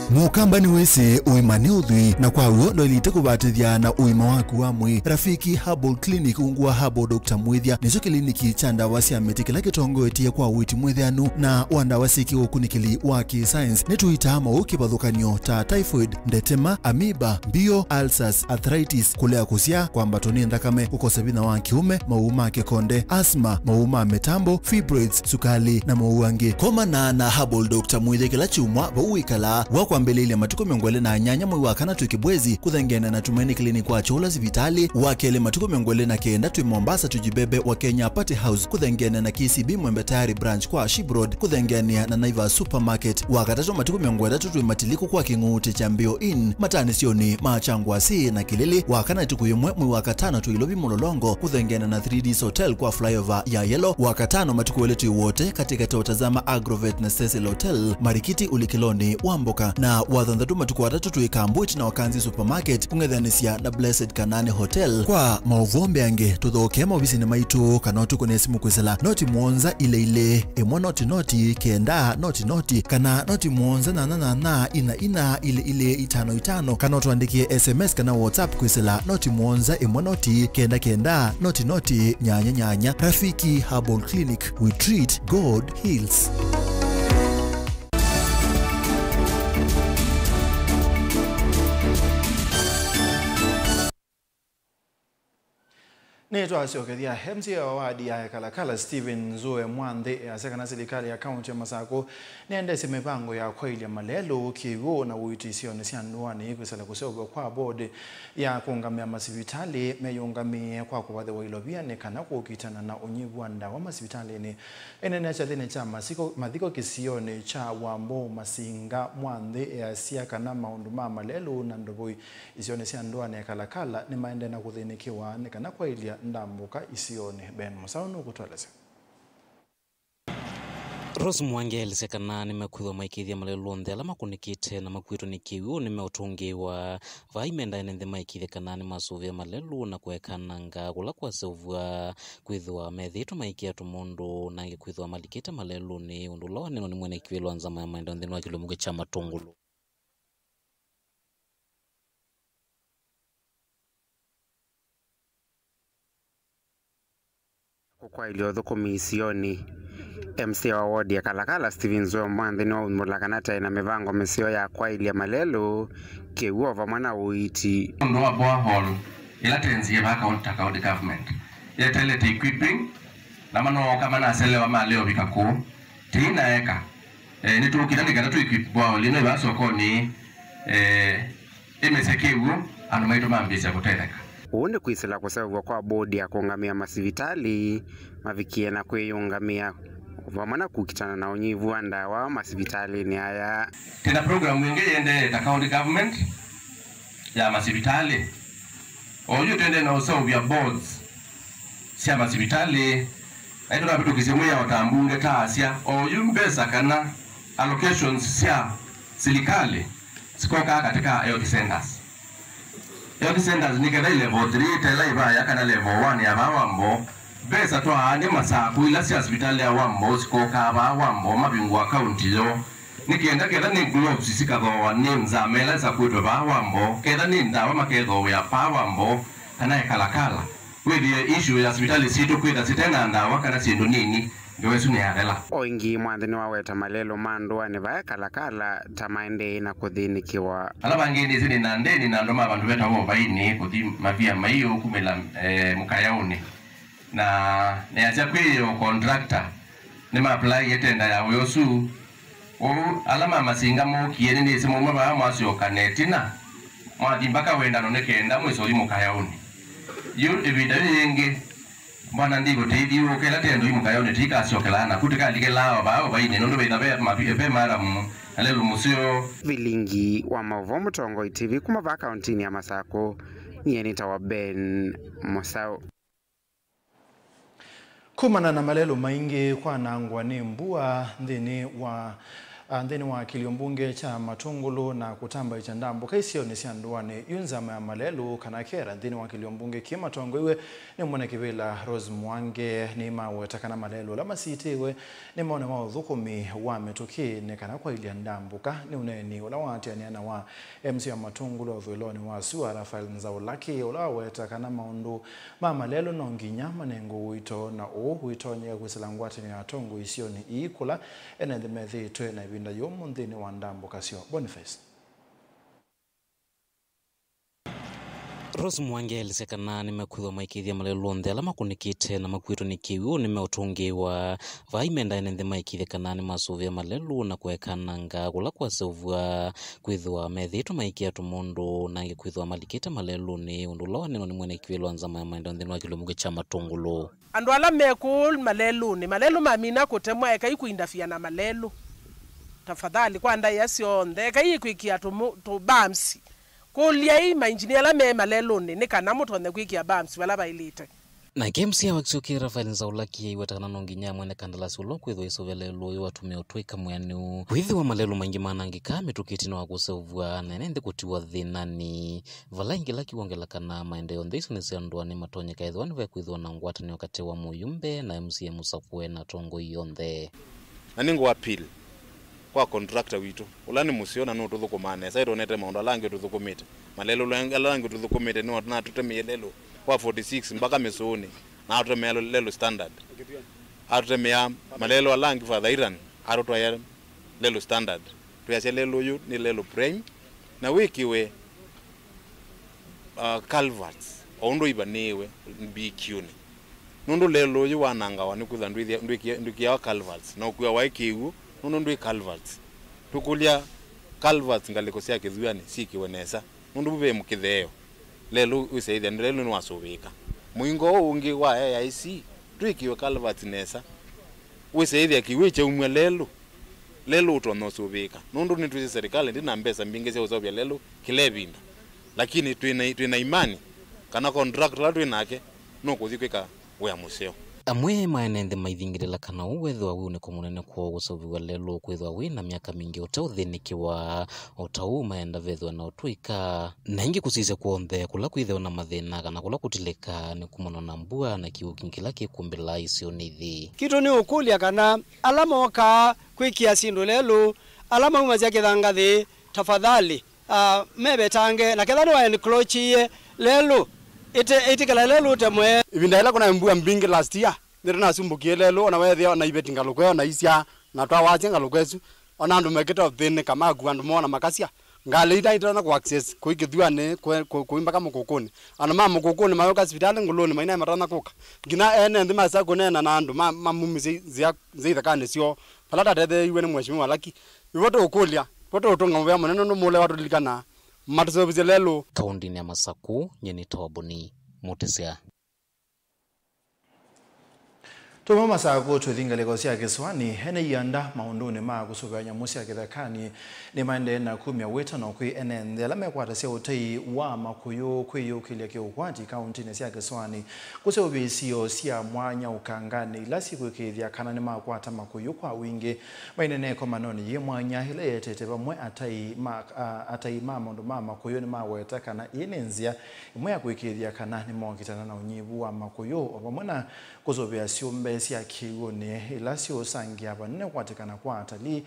Mũkamba nĩwĩsĩ ũima nĩ ũthwii, na kwa w'o ndwaĩlĩte kũvatĩthya na ũima waku wa mwĩĩ. Rafiki Herbal Clinic, ungu wa Herbal Doctor Mwĩthya, nĩkyo kĩliniki kya ndawa sya mĩtĩ kĩla kĩtongoetye kwa ũiiti mwĩthĩanu na wa ndawa syĩ kĩũkunĩkĩli wa kĩ-science. Nĩtũitaa maũũ kĩvathũkany'o ta typhoid, ndetema, amoeba, mbio, ulcers, arthritis, kũlea kũsyaa, kwambatwa nĩ nthakame, kũkosa vinya wa kĩũme, maũũ ma kĩkonde, asthma, maũũ ma mĩtambo, fibroids, sukali, na maũũ angĩ. Komana na Herbal Doctor Mwĩthya kĩla kyumwa vau wĩkalaa, wa kwambĩĩa Twambĩlĩĩlye matukũ mĩongo ĩlĩ na nyanya mwei wa kana twĩ Kibwezi, kũthengeana na Tumaini Clinic wa Kyũla sivitalĩ. Wa kelĩ, matukũ mĩongo ĩlĩ na kenda twĩ Mombasa, Tujibebe wa Kenya Party House, kũthengeana na K C B Mwembe Tayari Branch kwa Ship Road, kũthengeanĩa na Naivas Supermarket. Wa katatũ, matukũ mĩongo ĩtatũ twĩ Matiliku kwa Kĩng'uutĩ kya Mbĩo Inn, matanĩsyonĩ ma Kyangwasĩ na Kĩlĩlĩ. Wa kana, ĩtukũ yĩmwe mwei wa katano twĩ Ilovi Mũlolongo, kũthengeana na Three Ds Hotel kwa flyover ya Yellow. Wa katano, matukũ elĩ twĩ Wote, katĩkatĩ wa Tazama Agrovet na Cecil Hotel, Marikiti, ũlikĩlonĩ wa mboka. Na wa thanthatũ, matukũ atatũ twĩ Kambuit na Wakanzi Supermarket, kũng'ethanĩsya na Blessed Kanani Hotel. Kwa maũvoo mbeange, tũthokee maovisinĩ maitũ kana ũtũkũne simũ kwĩsĩla noti mũonza ilĩ ilĩ ĩmwe noti noti kenda noti noti kana noti mũonza nyanya nyanya ina ina ilĩ ilĩ itano itano, kana ũtũandĩkĩe S M S kana WhatsApp kwĩsĩla noti mũonza ĩmwe noti kenda kenda noti noti nyanya nyanya. Rafiki Herbal Clinic, we treat, God heals. Nĩtwasyokethya. M C A wa wadi ya Ekalakala, Stephen Nzue Mwanthi, easya kana silikalĩ ya kaunti ya Masakũ nĩendeesye mĩvango ya kwaĩlya malelũ, kĩw'ũ na ũiiti isionĩ sya ndũanĩ kwĩsĩla kũseũvw'a kwa board ya kũũngamĩa masivitalĩ meyĩũngamĩe kwa kũvathĩwa ilovia nĩ kana kũkitana na ũnyivu wa ndawa masivitalĩnĩ. Ĩneenea kyathĩnĩ kya masiko, mathiko kĩsionĩ kya Wambũũ Masinga, Mwanthi easya kana maũndũ ma malelũ na ndovoi isionĩ sya ndũanĩ ya Kalakala nĩmaendee na kũthĩnĩkĩwa nĩ kana kwaĩlya ndambũka isionĩ. Ben Mũsaũ nũkũtũelesya. Rose Mwangi aelesya kana nĩmekwĩthwa maĩkĩĩthya malelũ onthe ala makũnĩkĩte na makuĩtwe nĩ kĩw'ũ nĩmeũtũngĩĩwa. Vaa imenda ene nthĩ maĩkĩĩthye kana nĩmasũvĩa malelũ na kũekananga kũla kwaseũvw'a kwĩthĩwa methĩĩtwe maikĩa tũmũndũ, na angĩ kwĩthĩwa malikĩte malelũnĩ, ũndũ ũla wanenwa nĩ mwene kĩvĩla wa nzama ya maendeeo nthĩnĩ wa kĩlungu kya Matũngũlũ. Kũkwaĩlya ũthũkũmi isionĩ. M C A wa ward ya Kalakala, Stephen Nzue Mwanthi, nĩwaumbũla kana taĩ na mĩvango mĩseo ya kwaĩlya malelũ, kĩw'ũ o vamwe na ũiiti. Ũndũ wa borehole ĩla tenzie vaa county, ta county government yeteelete equipping, na manooka manaselewa malea ũvika kũu, tĩinaeka. Eh, nĩtũũkĩla nĩ kana tũ equip borehole ĩno ĩvaa sokonĩ, eh, ĩmesye kĩw'ũ, andũ maitũ mambĩĩsya kũtetheka. Ũu nĩ kwĩsĩla kũseũvw'a kwa bodi ya kũũngamĩa masivitalĩ mavikie na kwĩyĩũngamĩa, vamwe na kũkitana na ũnyivu wa ndawa masivitalĩnĩ aya. Twĩ na program ĩngĩ ĩendee ta county government ya masivitalĩ. Oyu twendee na ũseũvya boards sya masivitalĩ, na nĩtũnavĩtũkisye mwĩao ta mbunge ta asya, oyu mbesa kana allocations sya silikalĩ sikokaa katika health centers. Health centers nĩ ketha ĩ level three, tela ĩvaya kana level one ya vaa Wamboo. Mbesa twaandĩ Masakũ ila sya sivitalĩ ya Wamboo sikokaa vaa Wamboo mavingũa kaunti yoo. Nĩ kenda ketha nĩ gloves sikathooa nĩ nzama ĩla ĩsakwĩtwe vaa Wamboo, ketha nĩ ndawa makethooea vaa Wamboo, kana Ekalakala. Wĩthĩe issue ya sivitalĩ sitũ kwĩtha site na ndawa kana syĩndũ nini, ngewa ĩsu nĩyathela. O ĩngĩ, Mwanthi nĩwaweta malelũ ma ndũanĩ vaa Ekalakala ta maendee na kũthĩnĩkĩwa. Ala vangĩ nĩsĩ nĩ na ndeni na andũ ma vandũ vetawa Ũvainĩ kũthi Mavia Maiũ kumĩla, eh, Mũkayaũnĩ. Na nĩasya kwĩ o contractor nĩmaaplaie tenda ya wĩa ũsu. Ũu ala ma Masinga mookie, nĩnĩsĩ mwauma vaa mwasyoka na ĩtina mwathi mbaka wendano nĩ kenda mwĩsoli Mũkayaũnĩ. Yu ĩvinda yĩĩ yĩngĩ, Bwana Ndigo, tĩithyũũka ĩla tendo yu Mũkayaũnĩ tĩikasyokela naku, tĩkalikĩlaa o vaa Ũvainĩ, nũndũ vĩtha ve mavi-, ve maramu na lelũ mũseo. Vilingi wa maũvoo Mũtongoi T V kuma vaa kauntinĩ ya Masakũ, nyie nĩtawa Ben Mũsaũ. Kumana na malelũ maingĩ kwanangwa nĩ mbua nthĩnĩ wa, a, nthĩnĩ wa kĩlio mbunge kya Matũngũlũ na kũtambaĩkya ndambũka isionĩ sya ndũanĩ, yu nzama ya malelũ kana KERA nthĩnĩ wa kĩlio mbunge kĩ matongoiwe nĩ mwene kĩvĩla Rose Mwangi nĩmaweta kana malelũ ala masitĩwe nĩ maũne ma ũthũkũmi wa mĩtũkĩ nĩ kana kwaĩlya ndambũka. Nĩ ũneeni ũla waatĩanĩa na wa M C A wa Matũngũlũ ũthũĩlonĩ wa sua Raphael Nzaulaki, ũla waweta kana maũndũ ma malelũ no nginya manengwe ũito, na ũu ũitonyeka kwĩsĩla ngwatanĩo ya atongoi isionĩ ii kũla ene nthĩ methĩĩtwe na ĩvinda yũmũ nthĩnĩ wa ndambũka syoo. Boniface. Rose Mwangi aelesya kana nĩmekwĩthwa maĩkĩĩthya malelũ onthe ala makũnĩkĩte na makuĩtwe nĩ kĩw'ũ nĩmeũtũngĩĩwa. Vaa imenda ene nthĩ maĩkĩĩthye kana nĩmasũvĩa malelũ na kũekananga kũla kwaseũvw'a kwĩthĩwa methĩĩtwe maikĩa tũmũndũ, na angĩ kwĩthĩwa malikĩte malelũnĩ, ũndũ ũla wanenwa nĩ mwene kĩvĩla wa nzama ya maendeeo nthĩnĩ wa kĩlungu kya Matũngũlũ. Andũ ala me kũũ malelũnĩ, malelũ mamina kũtemwa, ekai kũindafia na malelũ. Tafadhali, kwa ndaĩa syonthe, ekai kwĩkĩa tũmũ-, tũbamsi. Kũlyai mainjinia ala me malelũnĩ nĩ kana mũtonye kwĩkĩa bumps vala vaĩlĩte. Nake M C A wa kĩsio kĩĩ Raphael Nzaulaki aiweta kana no nginya mwene kandalasi ũla ũkwĩthwa aisũvĩa lelũ ũyũ atũmĩe ũtũĩka mwĩanĩu. Kwĩthĩwa malelũ maingĩ manangĩkaa mĩtũkĩ ĩtina wa kũseũvw'a na ene nthĩ kũtiwa thĩnanĩ, vala ĩngĩ Laki wongela kana maendeeo nthĩ isu nĩsyandũa nĩmatonyeka ethĩwa nĩvekwĩthĩwa na ngwatanĩo katĩ wa mũyumbe na M C A mũsakũe na atongoi onthe. Na nĩngũ appeal kwa contractor witũ, ũla nĩ mũseo na nũtũthũkũmaa nesa, ĩtonete maũndũ ala angĩ ũtũthũkũmĩte. Malelũ ala angĩ ũtũthũkũmĩte nĩ natũtemeie lelũ wa forty six mpaka Mĩsũũnĩ, na atũtemea lelũ standard. Atũtemea malelũ ala angĩ Father Iran, atũtwaĩa lelũ standard. Twĩasya lelũ ũyũ nĩ lelũ prime, na wĩkĩwe uh, culverts, o ũndũ ivanĩĩwe mbikiũnĩ. Nũndũ lelũ ũyũ wanangawa nĩ kwĩthwa ndwĩthĩa-, ndwĩkĩa-, ndwĩkĩawa culverts, na ũkua waĩ kĩw'ũ, nũndũ ndwĩ culverts. Tũkũlya culverts ngalĩko sya kĩthuanĩ syĩkĩwe nesa, nũndũ vu ve mũkĩtheeo. Lelũ wĩsaĩthya, lelũ nĩwasũvĩĩka. Mũingo ũũ ũngĩ wa A I C, twĩkĩwe culverts nesa. Wĩsaĩthya kĩw'ũ kyaumw'a lelũ, lelũ ũtonya ũsũvĩĩka, nũndũ nĩtwĩsĩ serikali ndĩ na mbesa mbingĩ sya ũseũvya lelũ kĩla ĩvinda, lakini twĩ na, twĩ na imani kana contractor ũla twĩ nake nũkũthi kwĩka wĩa mũseo. Amwe ma ene nthĩ maithingĩlĩla kana ũu wethĩwa wĩ ũnĩko mũnene kwoo kũseũvĩw'a lelũ kwĩthĩwa wĩ na myaka mingĩ ũteũthĩnĩkĩwa. O ta ũu maenda vethĩwe na ũtũĩka, na ĩngĩ kũsisya kw'onthe kũla kwĩthĩwa na mathĩna kana kũla kũtilĩka nĩ kumana na mbua na kĩw'ũ kĩngĩ kĩla kĩkũmbĩla isionĩ ithi. Kitũ nĩ ũkũlya kana ala mokaa kwĩkĩa syĩndũ lelũ, ala maumasya kĩthangathĩ, tafadhali, ah, mevetange, na ketha nĩwa encroachie lelũ, ĩte-, ĩtĩkĩla lelũ ũtemwe. Ĩvinda yĩla kũnaĩ mbua mbingĩ last year, nĩtũnasumbũkie lelũ, ona weethĩa ona iveti ngalũko ĩyo na isya, na twawasya ngalũko ĩsu, ona andũ mekĩte ũthĩnĩka, makua andũ moo na makasya. Ngalĩ ila itonya kũ access kũi kĩthuanĩ, kũi, kũi, kũi mpaka Mũkũkũnĩ. Andũ ma Mũkũkũnĩ mayũka sivitalĩ Ngũlũnĩ mainaĩ matonya kũka. Nginya ene nthĩ masa kũneena na andũ ma, mamumisye nzĩa, nzĩa ithekanĩ syoo. Vala tatetheeiw'e nĩ Mheshimiwa Laki. Ivo tũũkũlya, vo tũũtũnga mũvea mũnene nũndũ mũũle watũlilikana. Matũseũvĩsye lelũ. Kaũndĩnĩ ya Masakũ, nyie nĩ Toboni Mũtĩsya. Tuma Masakũ tũthi ngalĩko sya kĩsũanĩ. Ene ianda maũndũnĩ ma kũsũvĩa nyamũ sya kĩthekanĩ nĩmaendee na kumya wĩtano kwĩ ene nthĩ ala mekwatasya ũtei wa makũyũ kwĩyũkĩlya kĩũkwati kaũntĩnĩ sya kĩsũanĩ kũseũvya isio sya mwanya ũkanganĩ ila sikwĩkĩĩthya kana nĩmakwata makũyũ kwa wingĩ. Mainene ĩkomanonĩ yĩ mwanya ĩla yetete vamwe atai ma, a, atai ma maũndũ ma makũyũ nĩmaweta kana ĩĩ nĩ nzĩa ĩmwe ya kũĩkĩĩthya kana nĩmokitana na ũnyivu wa makũyũ, o vamwe na kũsũvĩa syũmbe sya kĩw'ũnĩ ila siũsangĩa vanene kũatĩkana kwa atalii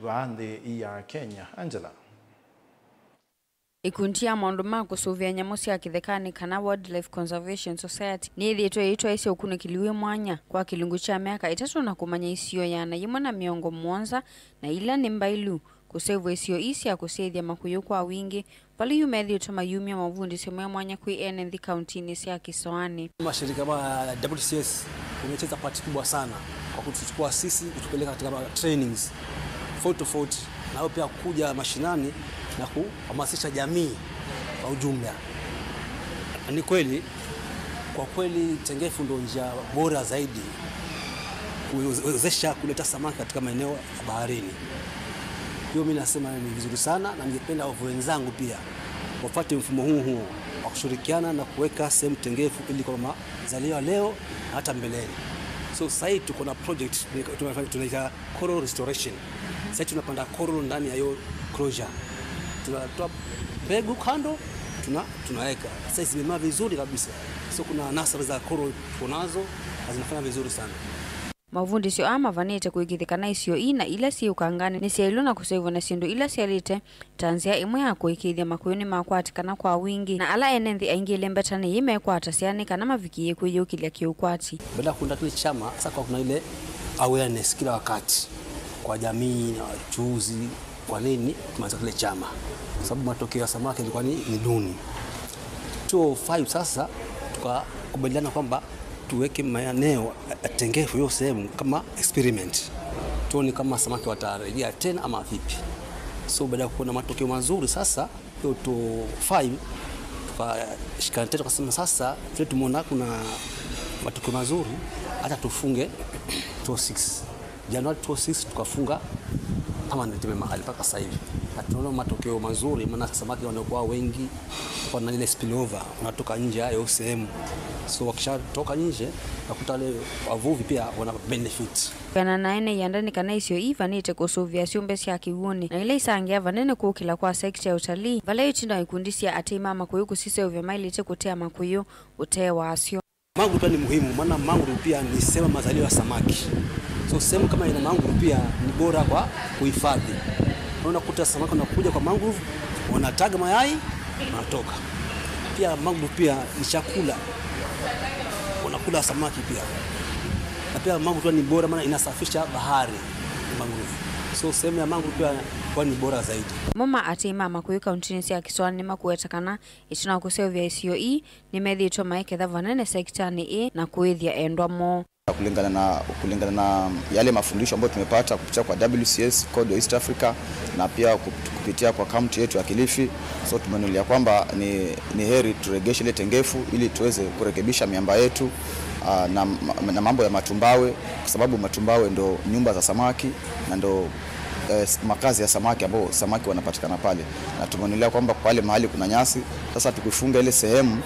vaa nthĩ ya Kenya. Angela. Ikundi ya maũndũ ma kũsũvĩa nyamũ sya kĩthekanĩ kana Wildlife Conservation Society nĩyĩthĩĩtwe ĩitwaĩĩsya ũkunĩkĩli wĩ mwanya kwa kĩlungu kya myaka ĩtatũ na kũmanya isio ĩana yĩmwe na mĩongo mũonza na ila nĩ mbailu, kũseũvw'a isio ii sya kũsyaĩthya makũyũ kwa wingĩ, vala yu methĩĩtwe mayumya mavundĩsyo me mwanya kwĩ ene nthĩ kauntinĩ sya kĩsoanĩ. Mashirika ma W C S wamecheza part kubwa sana kwa kutuchukua sisi kutupeleka katika ma trainings tofauti tofauti, na wao pia kuja mashinani na kuhamasisha jamii kwa ujumla. Ni kweli, kwa kweli, tengefu ndio njia bora zaidi kuwezesha kuleta samaki katika maeneo ya baharini. Hiyo mimi nasema ni vizuri sana, na ningependa wavuvi wenzangu pia wafuate mfumo huu huo wa kushirikiana na kuweka sehemu tengefu ili kwa mazalio ya leo na hata mbeleni. So sasa hii tuko na project tunaita coral restoration. Sasa tunapanda coral ndani ya hiyo closure. Tunatoa mbegu kando, tuna-, tunaweka. Sasa zimemea vizuri kabisa. So kuna nursery za coral tuko nazo, na zinafanya vizuri sana. Mavundĩsyo aa mavanĩte kũĩkĩĩthya kana isio ii na ila syĩ ũkanganĩ nĩsyaĩlwe na kũseũvw'a na syĩndũ ila syaĩlĩte ta nzĩa ĩmwe ya kũĩkĩĩthya makũyũ nĩmakwatĩkana kwa wingĩ, na ala ene nthĩ aingĩ ĩlembeta nĩyĩmekwatasya nĩ kana mavikĩĩe kwĩyũkĩlya kĩũkwati. Baada ya kuunda kile chama, sasa kwa kuna ile awareness kila wakati kwa jamii na wachuuzi. Kwa nini tumeanza kile chama? Kwa sababu matokeo ya samaki yalikuwa ni, ni duni. Two oh five sasa tukakubaliana kwamba tuweke maeneo ya tengefu hiyo sehemu kama experiment, tuone kama samaki watarejea tena ama vipi. So baada ya kuona matokeo mazuri sasa, hiyo two oh five tukashikana tena, tukasema sasa vile tumeona kuna matokeo mazuri, hata tufunge two oh six. Januari two oh six tukafunga permanent ile mahali mpaka sasa hivi. Na tunaona matokeo mazuri, maana samaki wanakuwa wengi, wana ile spillover, wanatoka nje ya hiyo sehemu. So wakishatoka nje, nakuta wale wavuvi pia wana benefit. Kwĩanana na ene ianda nĩ kana isio ii ivanĩte kũsũvĩa syũmbe sya kĩw'ũnĩ, na ila isangĩa vanene kũkĩla kwa sekita ya ũtalii, vala ĩtina wa ikundi sya atei ma makũyũ kũsiseũvya maĩlĩte kũtea makũyũ ũtee wasyo. Mangrove pia ni muhimu, maana mangrove pia ni sehemu ya mazalio ya samaki. So sehemu kama ina mangrove pia ni bora kwa kuhifadhi. Unakuta samaki wanakuja kwa mangrove, wanataga mayai, wanatoka. Pia mangrove pia ni chakula, wanakula samaki pia. Na pia mangrove pia ni bora, maana inasafisha bahari, mangrove. So sehemu ya mangrove pia huwa ni bora zaidi. Amwe ma atei ma makũyũ kauntinĩ sya Kĩsũanĩ nĩmakũweta kana ĩtina wa kũseũvya isio ii, nĩmethĩĩtwe maiketha vanene sekitanĩ ĩĩ na kũĩthya endwa moo. Kulingana na, kulingana na yale mafundisho ambayo tumepata kupitia kwa W C S, Code of East Africa, na pia kup-, kupitia kwa kaunti yetu ya Kilifi, so tumeonelea kwamba ni, ni heri turegeshe ile tengefu ili tuweze kurekebisha miamba yetu, ah, na, na mambo ya matumbawe, kwa sababu matumbawe ndo nyumba za samaki na ndo eh, s-, makazi ya samaki ambao samaki wanapatikana pale, na tumeonelea kwamba pale mahali kuna nyasi, sasa tukifunga ile sehemu,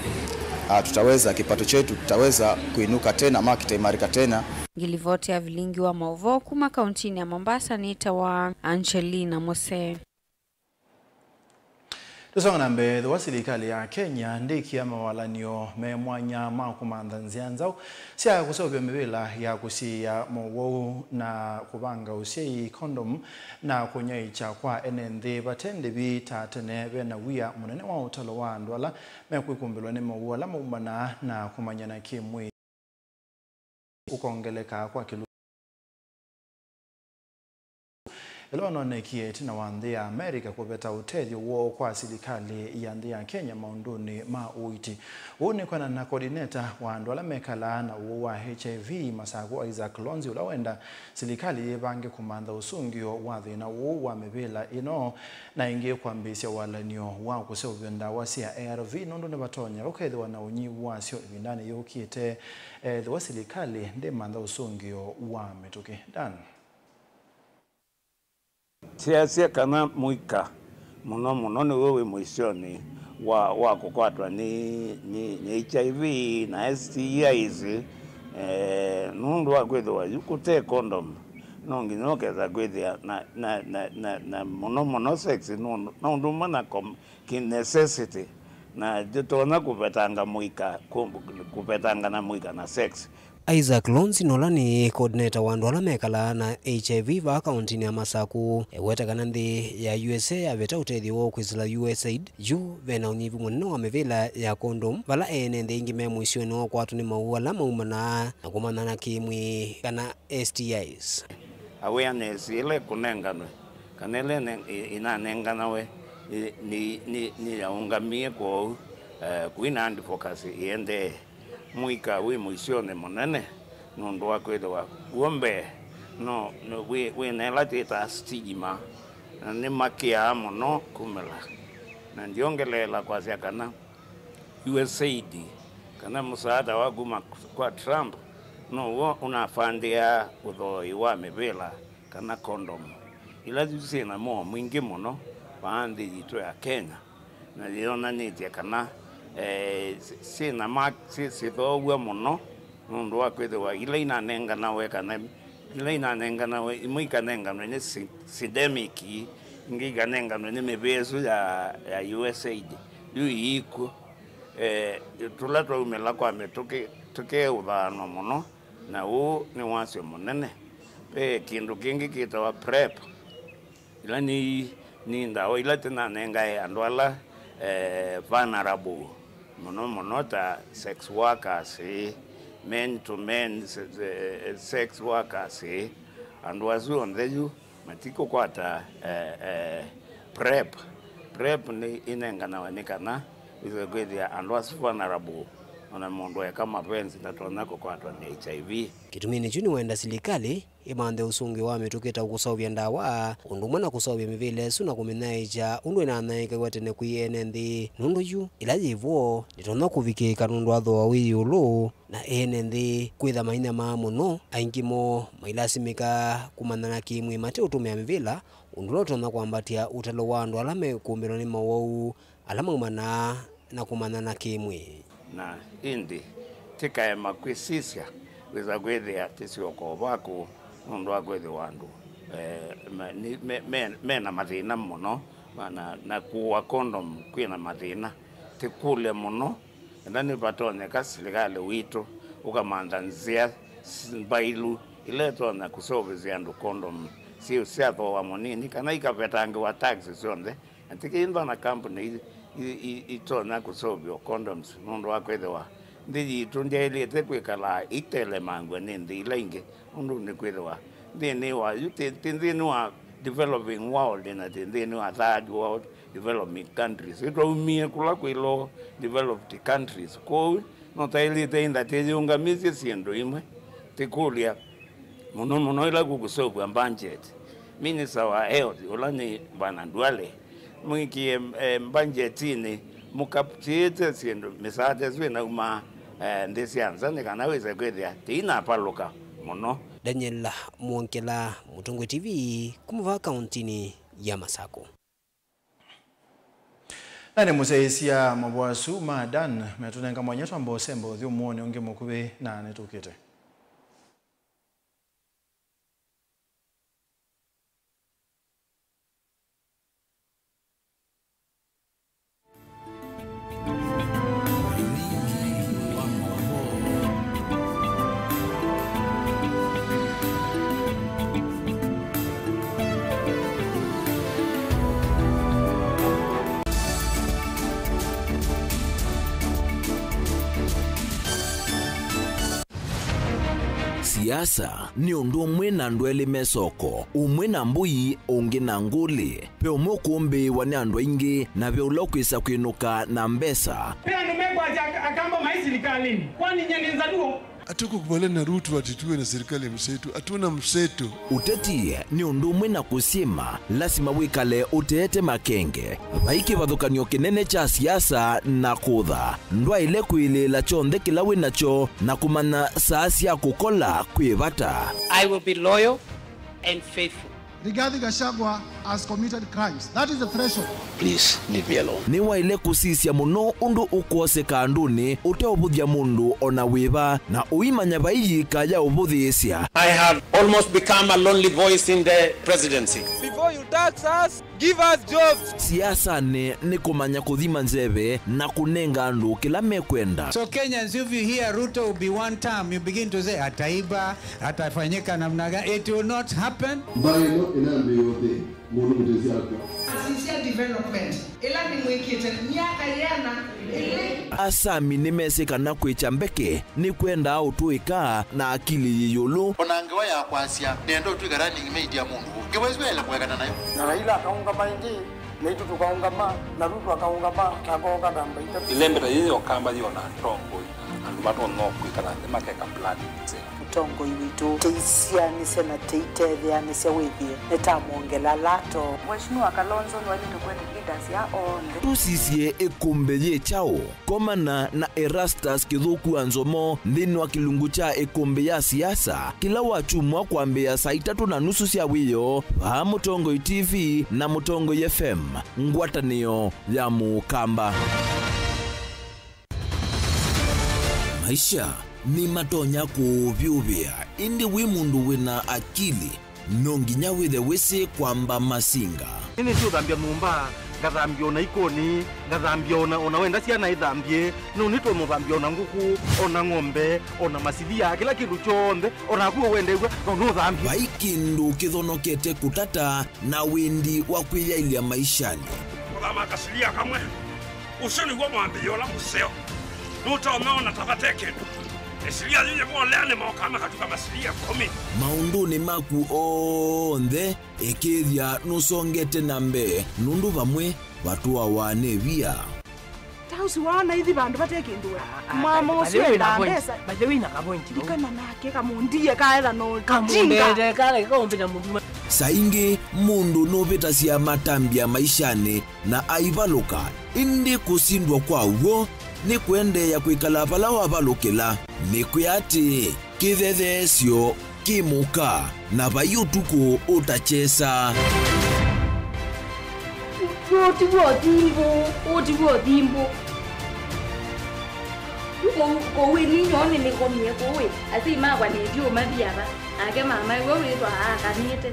ah, tutaweza, kipato chetu tutaweza kuinuka tena ama kitaimarika tena. Ngilivoti ya vilingi wa maũvoo kuma kauntinĩ ya Mombasa nĩtawa Angelina Mose. Tũsonga na mbee, ethĩwa silikalĩ ya Kenya ndĩkĩa mawalany'o me mwanya ma kũmantha nzĩa nzaũ sya kũseũvya mĩvĩla ya kũsiĩĩa mowau na kũvanga ũsyai, condom, na kũnyaĩĩkya kwa ene nthĩ vate ndĩvi ta tene, ve na wia mũnene wa ũtalo wa andũ ala mekwĩkumbĩlwa nĩ mowau ala maumanaa na kũmanyana kĩ-mwĩĩ ũkongeleka kwa kĩlungu. Ĩla ũnonekie ĩtina wa nthĩ ya America kũveta ũtethyo woo kwa silikalĩ ya nthĩ ya Kenya maũndũnĩ ma ũiiti. Ũu nĩ kwĩanana na coordinator wa andũ ala mekalaa na ũwau wa H I V Masakũ, Isaac Lonzi, ũla wenda silikalĩ yĩvange kũmantha ũsũngĩo wa thĩna ũũ wa mĩvĩla ĩno, na ĩngĩ kwambĩĩsya walany'o wa kũseũvya ndawa sya A R V nũndũ nĩvatonyeka ũkethĩwa na ũnyivu wasyo ĩvindanĩ yũkĩte ethĩwa silikalĩ ndĩmantha ũsũngĩo wa mĩtũkĩ. Dan. Syaasya kana mũika mũno mũno nĩw'o wĩ mũisyonĩ wa, wa kũkwatwa nĩ, nĩ, nĩ H I V na S T Is, eh, nũndũ wa kwĩthĩwa yu kũte condom, no nginya ũkesa kwĩthĩa na, na, na, na, na mũno mũno sex nũndũ, na ũndũ ũmwe na com-, kĩ necessity, na ndĩtonya kũvetanga mũika, kũ-, kũvetanga na mũika na sex. Isaac Lonzi ũla nĩ coordinator wa andũ ala mekalaa na H I V vaa kauntinĩ ya Masakũ, eweta kana nthĩ ya U S A yaveta ũtethyo woo kwĩsĩla U S aid, yu ve na ũnyivu mũnene wa mĩvĩla ya condom, vala ene nthĩ aingĩ me mũisyonĩ wa ũkwatwa nĩ mowau ala maumanaa na kũmanyana kĩ-mwĩĩ kana S T Is. Awareness ĩla ĩkũnenganwe, kana ĩla ĩne-, ĩ-, ĩnanenganawe, ĩ-, nĩ, nĩ, nĩyaũngamie kwoou, eh, kwĩna advocacy ĩendee. Mũika wĩ mũisyonĩ mũnene nũndũ wa kwĩthĩwa w'o mbee no, no, wĩ, wĩ na ĩla twĩtaa stigma, na nĩmakĩaa mũno kumĩla. Na ndyongeleela kwasya kana U S aid, kana mũsaada wa kuma kwa Trump, now'o ũnafandĩaa ũthooi wa mĩvĩla kana condom, ila yu syĩ na moo mwingĩ mũno vaa nthĩ yitũ ya Kenya, na yĩonanĩtye kana, eh, syĩ na ma-, syĩ, syĩthoow'a mũno nũndũ wa kwĩthĩwa ila inanenganawe, kana ila inanenganawe, imwe ikanenganwe nĩ sy-, syndemic, ingĩ ikanenganwe nĩ mĩvĩa ĩsu ya, ya U S aid, yu iikw'o. Eh, tũla twaumĩla kwa mĩtũkĩ tũkeũthaanwa mũno, na ũũ nĩ wasyo mũnene. Ve kĩndũ kĩngĩ kĩtawa PrEP, ila nĩ, nĩ ndawa ila tũnanengae andũ ala, eh, vulnerable mũno mũno ta sex workers, eh, men to men se-, se-, sex workers, eh, andũ asu onthe yu matikũkwata, eh, eh, PrEP. PrEP nĩ ĩnenganawa nĩ kana Wĩsa kwĩthĩa andũ asu vulnerable, ona mũndũ eka mapenzi ndatonya kũkwatwa nĩ H I V. Kĩtuminĩ kyu nĩwenda silikalĩ ĩmanthe ũsũngĩo wa mĩtũkĩ ta kũseũvya ndawa, ũndũ ũmwe na kũseũvya mĩvĩla ĩsu na kũmĩnyaĩĩkya ũndũ ĩnanyaĩĩkaw'a tene kwĩ ene nthĩ, nũndũ yu ĩla yĩ vo ndĩtonya kũvikĩĩka nũndũ wa thooa wĩ ĩũlũ, na ene nthĩ kwĩtha mainyamaa mũno, aingĩ moo mailasimĩka kũmanyana kĩ-mwĩĩ mate ũtũmĩa mĩvĩla, ũndũ ũla ũtonya kwambatya ũtalo wa andũ ala mekũmbĩlwa nĩ mowau ala maumanaa na kũmanyana kĩ-mwĩĩ. Na ĩndĩ tĩkaema kwĩsisya, wĩsa kwĩthĩa tĩsyoka o vaku nũndũ wa kwĩthĩwa andũ, eh, me, nĩ, me, me, me na mathĩna mũno, na, na, na kũua kondom kwĩ na mathĩna. Tĩkũlye mũno, enda nĩvatonyeka silikalĩ witũ ũkamantha nzĩa s-, mbailu ila itonya kũseũvĩsya andũ kondom syĩ sya thooa mũnini, kana ikavetangĩwa tax syonthe, na ti kĩndũ na kambuni i, i, i, itonya kũseũvĩwa condoms, nũndũ wa kwĩthĩwa nthĩ yitũ ndyaĩlĩte kwĩkala itelemangw'a nĩ nthĩ ila ingĩ, nũndũ nĩkwĩthĩwa nthĩnĩ wa yu ti, ti nthĩnĩ wa developing world, na ti nthĩnĩ wa third world, developing countries. Ĩtwaumie kũla kwĩ low developed countries. Kwoou no twaĩlĩte ĩndĩ tĩyĩũngamĩsye syĩndũ imwe, tĩkũlya mũno mũno ĩla kũkũseũvw'a budget. Minister wa Health, ũla nĩ Bwana Duale, mwĩkĩe, eh, budgetinĩ, mũkaptĩĩte syĩndũ, mĩsaada ĩsu ĩnaumaa, eh, nthĩ sya nza, nĩ kana wĩse kwĩthĩa tĩinapalũka mũno. Daniel Mwongela, Mũtongoi T V, kuma vaa kauntinĩ ya Masako. Na nĩ mũsyaĩĩsya mavũa asu ma Dan metũnenga mwanya twamba ũsemba ũthyũmũonĩ ũngĩ mũkuvĩ na nĩtũkĩte. Siasa nĩ ũndũ ũmwe na andũ elĩ me soko, ũmwe na mbũi, ũngĩ na ngũlĩ. Ve ũmwe ũkũmbĩĩwa nĩ andũ aingĩ, na ve ũla ũkwĩsa kwĩnũka na mbesa. Ve andũ mekwasya ak-, Akamba maĩ silikalĩnĩ. Kwani nyie nĩ Nzaluo? Hatukukubaliana na Ruto ati tuwe na serikali ya mseto. Hatuna mseto. Ũteti nĩ ũndũ ũmwe na kũsyĩma, lasima wĩkale ũteete makenge. Vai kĩvathũkany'o kĩnene kya siasa na kũtha. Ndwaĩle kwĩlĩĩla kyonthe kĩla wĩ nakyo na kũmanya saa sya kũkola kwĩ vata. I will be loyal and faithful. Rigathi Gachagua has committed crimes. That is the threshold. Please leave me alone. Nĩwaĩle kũsisya mũno ũndũ ũkwoseka andũnĩ ũteũvũthya mũndũ o na wĩva, na ũimanya vai yĩika ya ũvũthĩĩsya. I have almost become a lonely voice in the presidency. Before you tax us, give us jobs. Siasanĩ nĩ kũmanya kũthima nzeve na kũnenga andũ kĩla mekwenda. So Kenyans, if you hear Ruto will be one term, you begin to say, "Ataiba, atafanyika namna gani?" It will not happen. Mbaĩ ĩno ĩnambĩĩe ũthĩ, mũndũ mũtesi akwa. Asisya development ĩla nĩmwĩkĩte myaka yĩana ĩlĩ. Asami nĩmesĩ kana kwĩkya mbeke nĩkwendaa ũtũĩka na akili yĩ ĩũlũ. O na ngewa ya kwasya, nĩenda ũtw'ĩka running mate ya mũndũ ũũ, ngewa ĩsu yaĩle kũekana nayo. Na Raila akaũngama ĩngĩ, naitũ tũkaũngama, na Ruto akaũngama, na akooka namba itatũ. Ĩlembeta yĩĩ ya Ũkamba yĩ o na atongoi, andũ matonya kwĩkala nthĩ makeka plan nzeo. Mũtongoi witũ, tũisianĩsya na tũitetheanĩsya wĩthĩe nĩtamwongela lato. Mheshimiwa Kalonzo nĩwaĩlĩte kũete leaders ya onthe. Tũsisye ĩkũmbĩ yĩ kyaũ? Komana na Erastus Kĩthũku wa Nzomo nthĩnĩ wa kĩlungu kya ĩkũmbĩ ya siasa kĩla wakyumwa kwambĩĩa saa itatũ na nusu sya wĩoo vaa Mũtongoi T V na Mũtongoi F M, ngwatanĩo ya Mũkamba. Maisha nĩmatonya kũũvyũvĩa, ĩndĩ wĩ mũndũ wĩ na akili, no nginya wĩthe wĩsĩ kwamba masinga. Nĩnĩsĩ ũthambya nyũmba, ngathambya ona ikoni, ngathambya ona, ona wenda syana ithambye, no nĩtũmũthambya ona ngũkũ, ona ng'ombe, ona masilia, kĩla kĩndũ kyonthe, ona naku ũwendeew'a, no nũthambye. Vai kĩndũ kĩthonokete kũtata na wĩndi wa kwĩyaĩlya maishanĩ. Kũthama kasilia kamwe. Ũsu nĩw'o mwambĩĩo ũla mũseo. Nũtonya ona ta vate kĩndũ. Ĩsilia yĩĩ yĩvolea nĩmokaa makatuka masilia ĩkũmi. Maũndũnĩ maku onthe, ĩkĩĩthya nũsongete na mbee, nũndũ vamwe vatũawa nĩ via. Ta Ũsu waona ithi vandũ vate kĩndũ we. Ah, ah, mama by the ũsu way, endaa na point, mbesa. By the way, na ka point, no? Ndikana nake kamũndie kaetha no. Kamũndete, jinga. Kala kaumbĩta mũndũ. Saa ingĩ mũndũ nũvĩtasya matambya maishanĩ na aivalũka, ĩndĩ kũsindwa kwa w'o nĩ kũendeea kwĩkala vala wavalũkĩla. Nĩkwĩa atĩĩ, kĩthetheesyo kĩ mũka, na vai ũtukũ ũtakyesa. Ũũ ti w'o thimbũ, ũũ ti w'o thimbũ. Kũu, kũu ĩ ninyoo nĩnĩkomie kũu ĩ, asyai makwa nĩndiũmathi ava, nake mama ĩwe wĩthwa aakanĩte.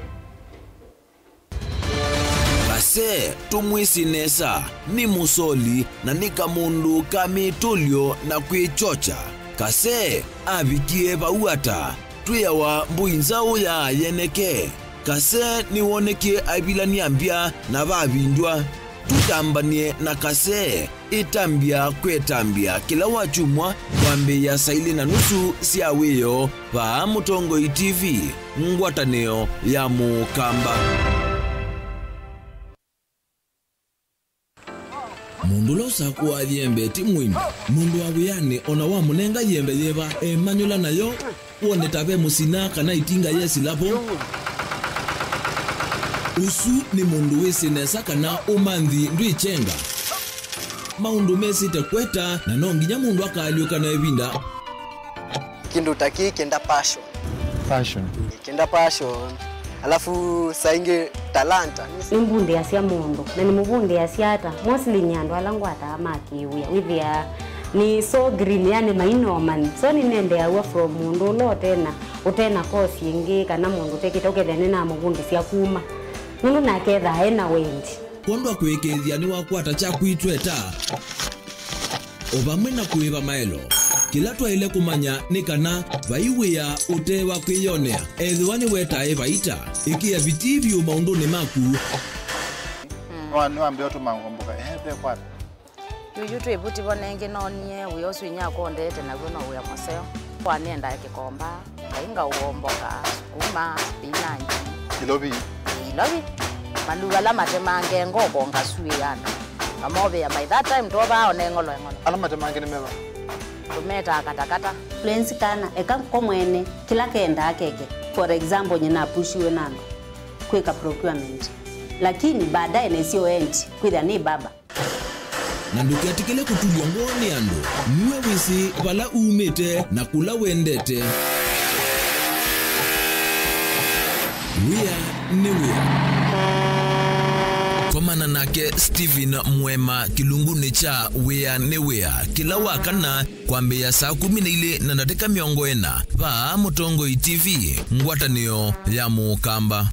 Kase, tũmwĩsĩ nesa, nĩ mũsoli na nĩ kamũndũ ka mĩtũlyo na kwĩkyokya. Kase avikie vau ata? Twĩawa mbũi nzaũ ya yeneke. Kase nĩwonekie aivilany'a mbya na vavindw'a. Tũtambany'e na Kase. Ĩtambya kwĩ ĩtambya kĩla wakyumwa kwambĩĩa saa ilĩ na nusu sya wĩoo vaa Mũtongoi T V, ngwatanĩo ya Mũkamba. Mũndũ ũla ũsakũaa yembe ti mũimbi. Mũndũ wa wĩanĩ o na wamũnenga yembe yĩva, emanyũla nayo. Wone ta ve mũsina kana itinga yesila vo. Ũsu nĩ mũndũ wĩsĩ nesa kana ũmanthi ndwĩkyenga. Maũndũ mesĩte kweta, na no nginya mũndũ akaalyũka na ĩvinda. Kĩndũ ta kĩĩ kĩenda passion. Passion. Kĩenda passion. Alafu saa ingĩ talanta. Nĩmbundĩasya mũndũ, na nĩmũvundĩasya ata? Mostly nĩ andũ ala ngwataa ma kĩwĩa. Wĩthĩaa nĩ so green, yani maina ũmanyi. So nĩnendeeaw'a from mũndũ ũla ũtena, ũtena course ĩngĩ, kana mũndũ ũtekĩte, ũkethĩa nĩnamũvundĩsya kuma. Nũndũ nake ethaa ena wendi. Kwondũ wa kũĩkĩĩthya nĩwakwata kyaku itweta. O vamwe na kũĩva maelo. Kĩla twaĩle kũmanya nĩ kana vai wĩa ũte wa kwĩyonea, ethĩwa nĩwetae vaita. Ĩkĩa vitii vyũ maũndũnĩ maku. Nĩwa-, nĩwambĩĩa ũtũma ngomboka. Ehe, ve kwata. Yuyu twĩ vuti vo nengĩ noonie wĩa ũsu inyia akondete naw'o no wĩa mũseo. Kwa nĩendaa kĩkomba. Ngai ngaũomboka, sukuma, spinach. Ilovi. Ilovi. Maluu ala matemange ngoko ngasuĩana. Ngamovĩa, by that time twovaa one ng'olo eng'olo. Ala matemange nĩ meva? Tũmetaa katakata. Lwenzi kana, eka ko mwene, kĩla kendaa keke. For example, nyie napushiwe na andũ kwĩka procurement. Lakini baadaye nesio end, kwĩthĩa nĩ baba. Na ndũketĩkĩle kũtulw'a ngoo nĩ andũ. Nue wĩsĩ vala umĩte na kũla wendete. Wĩa nĩ wĩa. Komana nake Stephen Mwema kĩlungunĩ kya Wĩa nĩ Wĩa kĩla wakana kwambĩĩa saa kũmi na ilĩ na ndatĩka mĩongo ĩna vaa Mũtongoi T V, ngwatanĩo ya Mũkamba.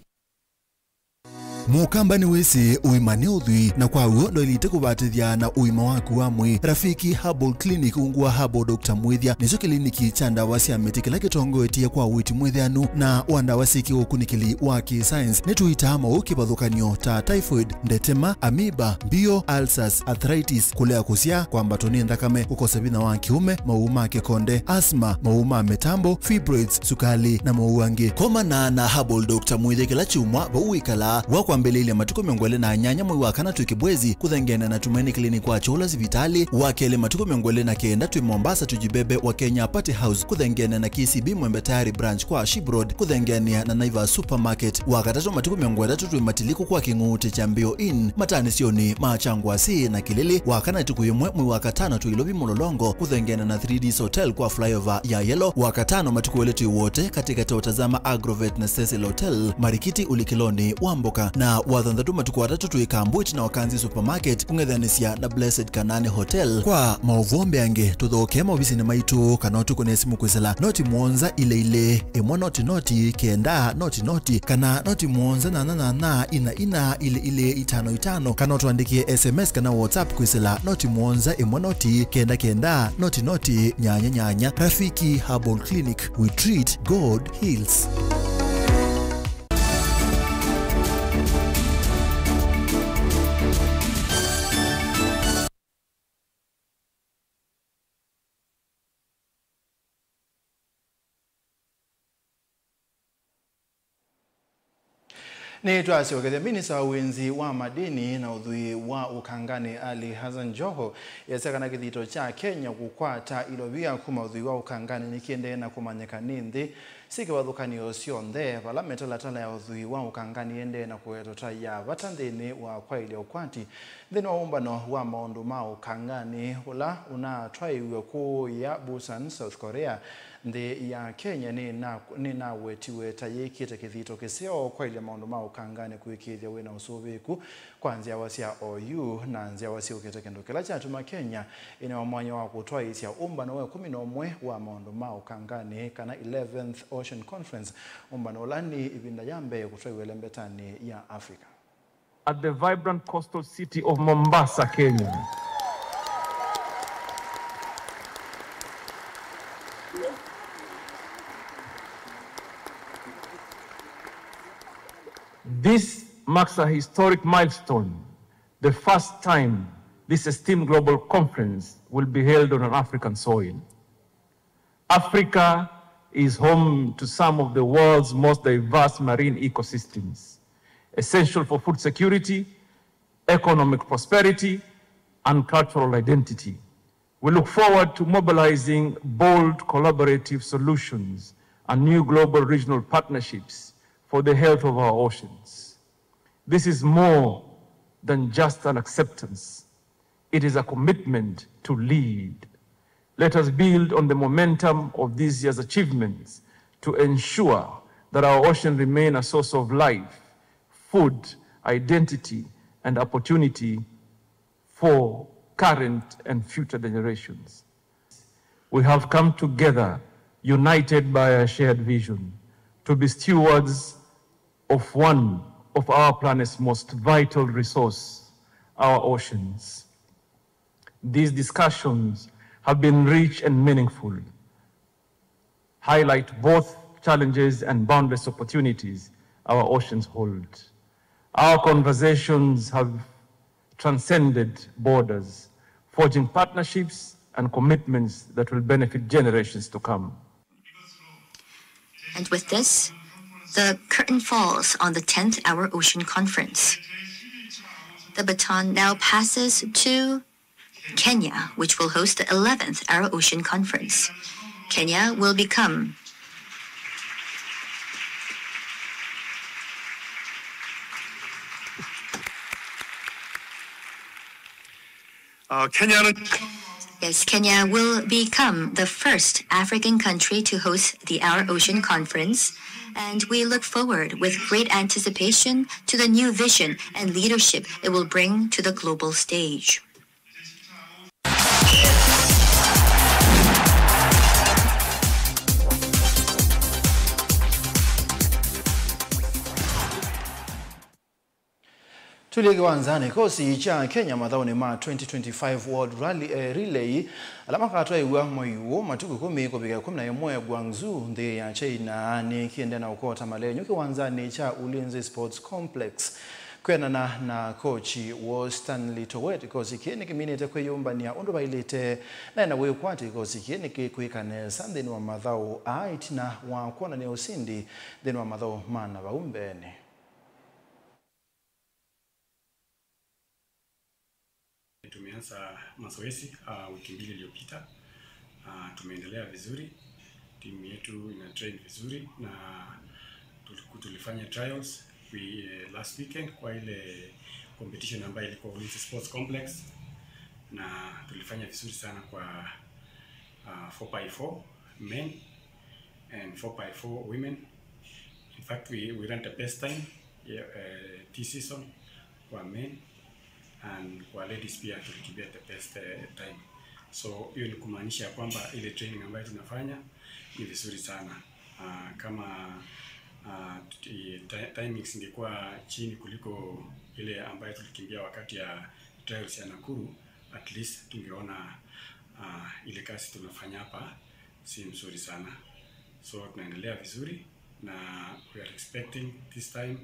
Mũkamba nĩwĩsĩ ũima nĩ ũthwii, na kwa w'o ndwaĩlĩte kũvatĩthya na ũima waku wa mwĩĩ. Rafiki Herbal Clinic ungu wa Herbal Doctor Mwĩthya nĩkyo kĩliniki kya ndawa sya mĩtĩ kĩla kĩtongoetye kwa ũiiti mwĩthĩanu na wa ndawa syĩ kĩũkunĩkĩli wa kĩ-science. Nĩtũitaa maũũ kĩvathũkany'o ta typhoid, ndetema, amoeba, mbio, ulcers, arthritis, kũlea kũsyaa, kwambatwa nĩ nthakame, kũkosa vinya wa kĩũme, maũũ ma kĩkonde, asthma, maũũ ma mĩtambo, fibroids, sukali, na maũũ angĩ. Komana na Herbal Doctor Mwĩthya kĩla kyumwa vau wĩkalaa. Wa kwambĩlĩĩlya matukũ mĩongo ĩlĩ na nyanya mwei wa kana twĩ Kibwezi, kũthengeana na Tumaini Clinic wa Kyũla sivitalĩ. Wa kelĩ matukũ mĩongo ĩlĩ na kenda twĩ Mombasa, Tujibebe wa Kenya Party House, kũthengeana na K C B Mwembe Tayari Branch kwa Ship Road, kũthengeanĩa na Naivas Supermarket. Wa katatũ matukũ mĩongo ĩtatũ twĩ Matiliku kwa Kĩng'uutĩ kya Mbĩo Inn, matanĩsyonĩ ma Kyangwasĩ na Kĩlĩlĩ. Wa kana ĩtukũ yĩmwe mwei wa katano twĩ Ilovi Mũlolongo, kũthengeana na Three Ds Hotel kwa flyover ya Yellow. Wa katano matukũ elĩ twĩ Wote, katĩkatĩ wa Tazama Agrovet na Cecil Hotel, Marikiti ũlikĩlonĩ wa Mboka. Na wa thanthatũ matukũ atatũ twĩ Kambwit na Wakanzi Supermarket, kũng'ethanĩsya na Blessed Kanani Hotel. Kwa maũvoo mbeange, tũthokee maovisinĩ maitũ kana ũtũkũne simũ kwĩsĩla noti mũonza ilĩ ilĩ, ĩmwe noti noti, kenda noti noti, kana noti mũonza nyanya nyanya, ina ina, ilĩ ilĩ, itano itano, kana ũtũandĩkĩe S M S kana WhatsApp kwĩsĩla noti mũonza ĩmwe noti, kenda kenda, noti noti, nyanya nyanya. Rafiki Herbal Clinic, we treat, God heals. Nĩtwasyokethya. Minista wa wĩnzi wa madini na ũthwii wa ũkanganĩ, Ali Hassan Joho, easya kana kĩthito kya Kenya kũkwata ilovia kuma ũthwii wa ũkanganĩ nĩkĩendee na kũmanyĩka nĩ nthĩ syĩ kĩvathũkany'o syonthe, vala mĩtalatala ya ũthwii wa ũkanganĩ ĩendee na kũwetwa ta ya vata nthĩnĩ wa kwaĩlya ũkwati nthĩnĩ wa ũmbano wa maũndũ ma ũkanganĩ ũla ũnatwaĩw'e kũũya Busan, South Korea. Nthĩ ya Kenya nĩna-, nĩnawetiwe ta yĩkĩte kĩthito kĩseo kwaĩlya maũndũ ma ũkanganĩ kũĩkĩĩthya wĩna ũsũvĩĩku kwa nzyawa sya oyu na nzyawa syũkĩte, kĩndũ kĩla kyatuma Kenya ĩnewa mwanya wa kũtwaĩĩsya ũmbano wa ĩkũmi na ũmwe wa maũndũ ma ũkanganĩ, kana eleventh Ocean Conference, ũmbano ũla nĩ ĩvinda ya mbee kũtwaiwa ĩlembetanĩ ya Africa. At the vibrant coastal city of Mombasa, Kenya. This marks a historic milestone, the first time this esteemed global conference will be held on an African soil. Africa is home to some of the world's most diverse marine ecosystems, essential for food security, economic prosperity, and cultural identity. We look forward to mobilizing bold collaborative solutions and new global regional partnerships for the health of our oceans. This is more than just an acceptance. It is a commitment to lead. Let us build on the momentum of this year's achievements to ensure that our ocean remain a source of life, food, identity, and opportunity for current and future generations. We have come together, united by a shared vision, to be stewards of one of our planet's most vital resource, our oceans. These discussions have been rich and meaningful, highlight both challenges and boundless opportunities our oceans hold. Our conversations have transcended borders, forging partnerships and commitments that will benefit generations to come. And with this, the curtain falls on the tenth Our Ocean Conference. The baton now passes to Kenya, which will host the eleventh Our Ocean Conference. Kenya will become Uh, Kenya. Yes, Kenya will become the first African country to host the Our Ocean Conference, and we look forward with great anticipation to the new vision and leadership it will bring to the global stage. Tũlye kĩwanzanĩ. Kĩkosi kya Kenya mathaũnĩ ma twenty twenty-five World Rally, eh, Relay, ala makatwaĩw'a mwei ũũ matukũ ĩkũmi kũvika ĩkũmi na ĩmwe Guangzhou, nthĩ ya China, nĩkĩendee na ũkota malenyu kĩwanzanĩ kya Ulinzi Sports Complex. Kwĩanana na kochi woo Stanley Towet, kĩkosi kĩĩ nĩkĩminĩte kwĩyũmbany'a ũndũ vaĩlĩte, na ena wĩkwatyo kĩkosi kĩĩ nĩkĩkwĩka nesa nthĩnĩ wa mathaũ aa ĩtina wa kwonany'a ũsindi nthĩnĩ wa mathaũ ma na vau mbeenĩ. Tumeanza mazoezi, ah, wiki mbili iliyopita. Ah, tumeendelea vizuri. Timu yetu ina train vizuri na tuliku-, tulifanya trials we-, eh, last weekend kwa ile competition ambayo ilikuwa Ulinzi Sports Complex, na tulifanya vizuri sana kwa, ah, four by four men and four by four women. In fact, we, we ran the best time, yeah, eh, this season kwa men, and kwa ladies pia tulikimbia the best, eh, time. So hiyo ni kumaanisha ya kwamba ile training ambayo tunafanya ni vizuri sana. Ah, kama, ah, ti-, ti-, timings ingekuwa chini kuliko ile ambayo tulikimbia wakati ya trials ya Nakuru, at least tungeona, ah, ile kazi tunafanya hapa si mzuri sana. So tunaendelea vizuri na we are expecting this time,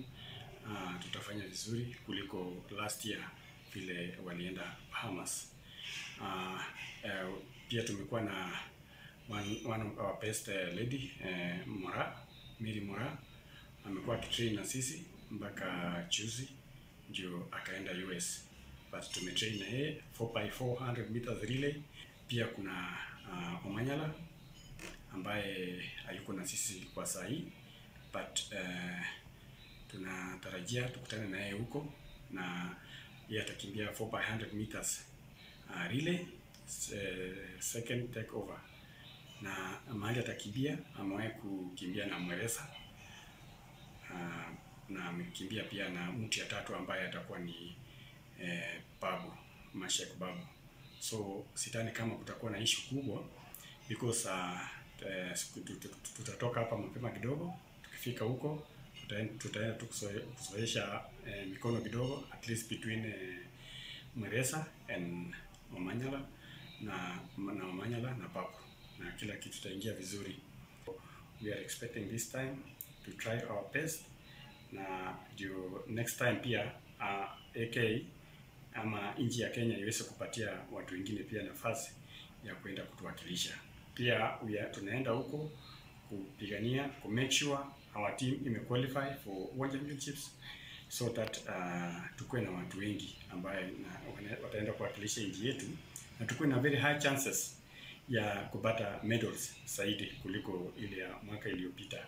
ah, tutafanya vizuri kuliko last year vile walienda Bahamas. Ah, eh, pia tumekuwa na one, one of our best, eh, lady, eh, Mora, Mary Mora, amekuwa akitrain na sisi. mpaka juzi ndio akaenda U S, but tumetrain na yeye four by four hundred meters relay. Pia kuna uh, Omanyala ambaye hayuko na sisi kwa saa hii, but uh, tunatarajia tukutane na yeye huko, na yeye atakimbia four by hundred meters uh, relay, uh, second takeover, na mahali atakimbia amewahi kukimbia na Mweresa uh, na amekimbia pia na mtu ya tatu ambaye atakuwa ni eh, Babu, Mashek Babu. So sidhani kama kutakuwa na issue kubwa because uh, eh, siku- tu- tu- tu- tutatoka hapa mapema kidogo. Tukifika huko tutaen- tutaenda tu kuzoe- kuzoesha eh, mikono kidogo, at least between eh, Mweresa and Omanyala na, na Omanyala na Babu, na kila kitu itaingia vizuri. We are expecting this time to try our best, na ndio next time pia uh, A K ama nchi ya Kenya iweze kupatia watu wengine pia nafasi ya kwenda kutuwakilisha. Pia we are, tunaenda huko kupigania ku make sure our team ime qualify for World Championships, so that uh, tukuwe na watu wengi ambaye na, wana- wataenda kuwakilisha nchi yetu, na tukuwe na very high chances ya kupata medals zaidi kuliko ile ya mwaka iliyopita.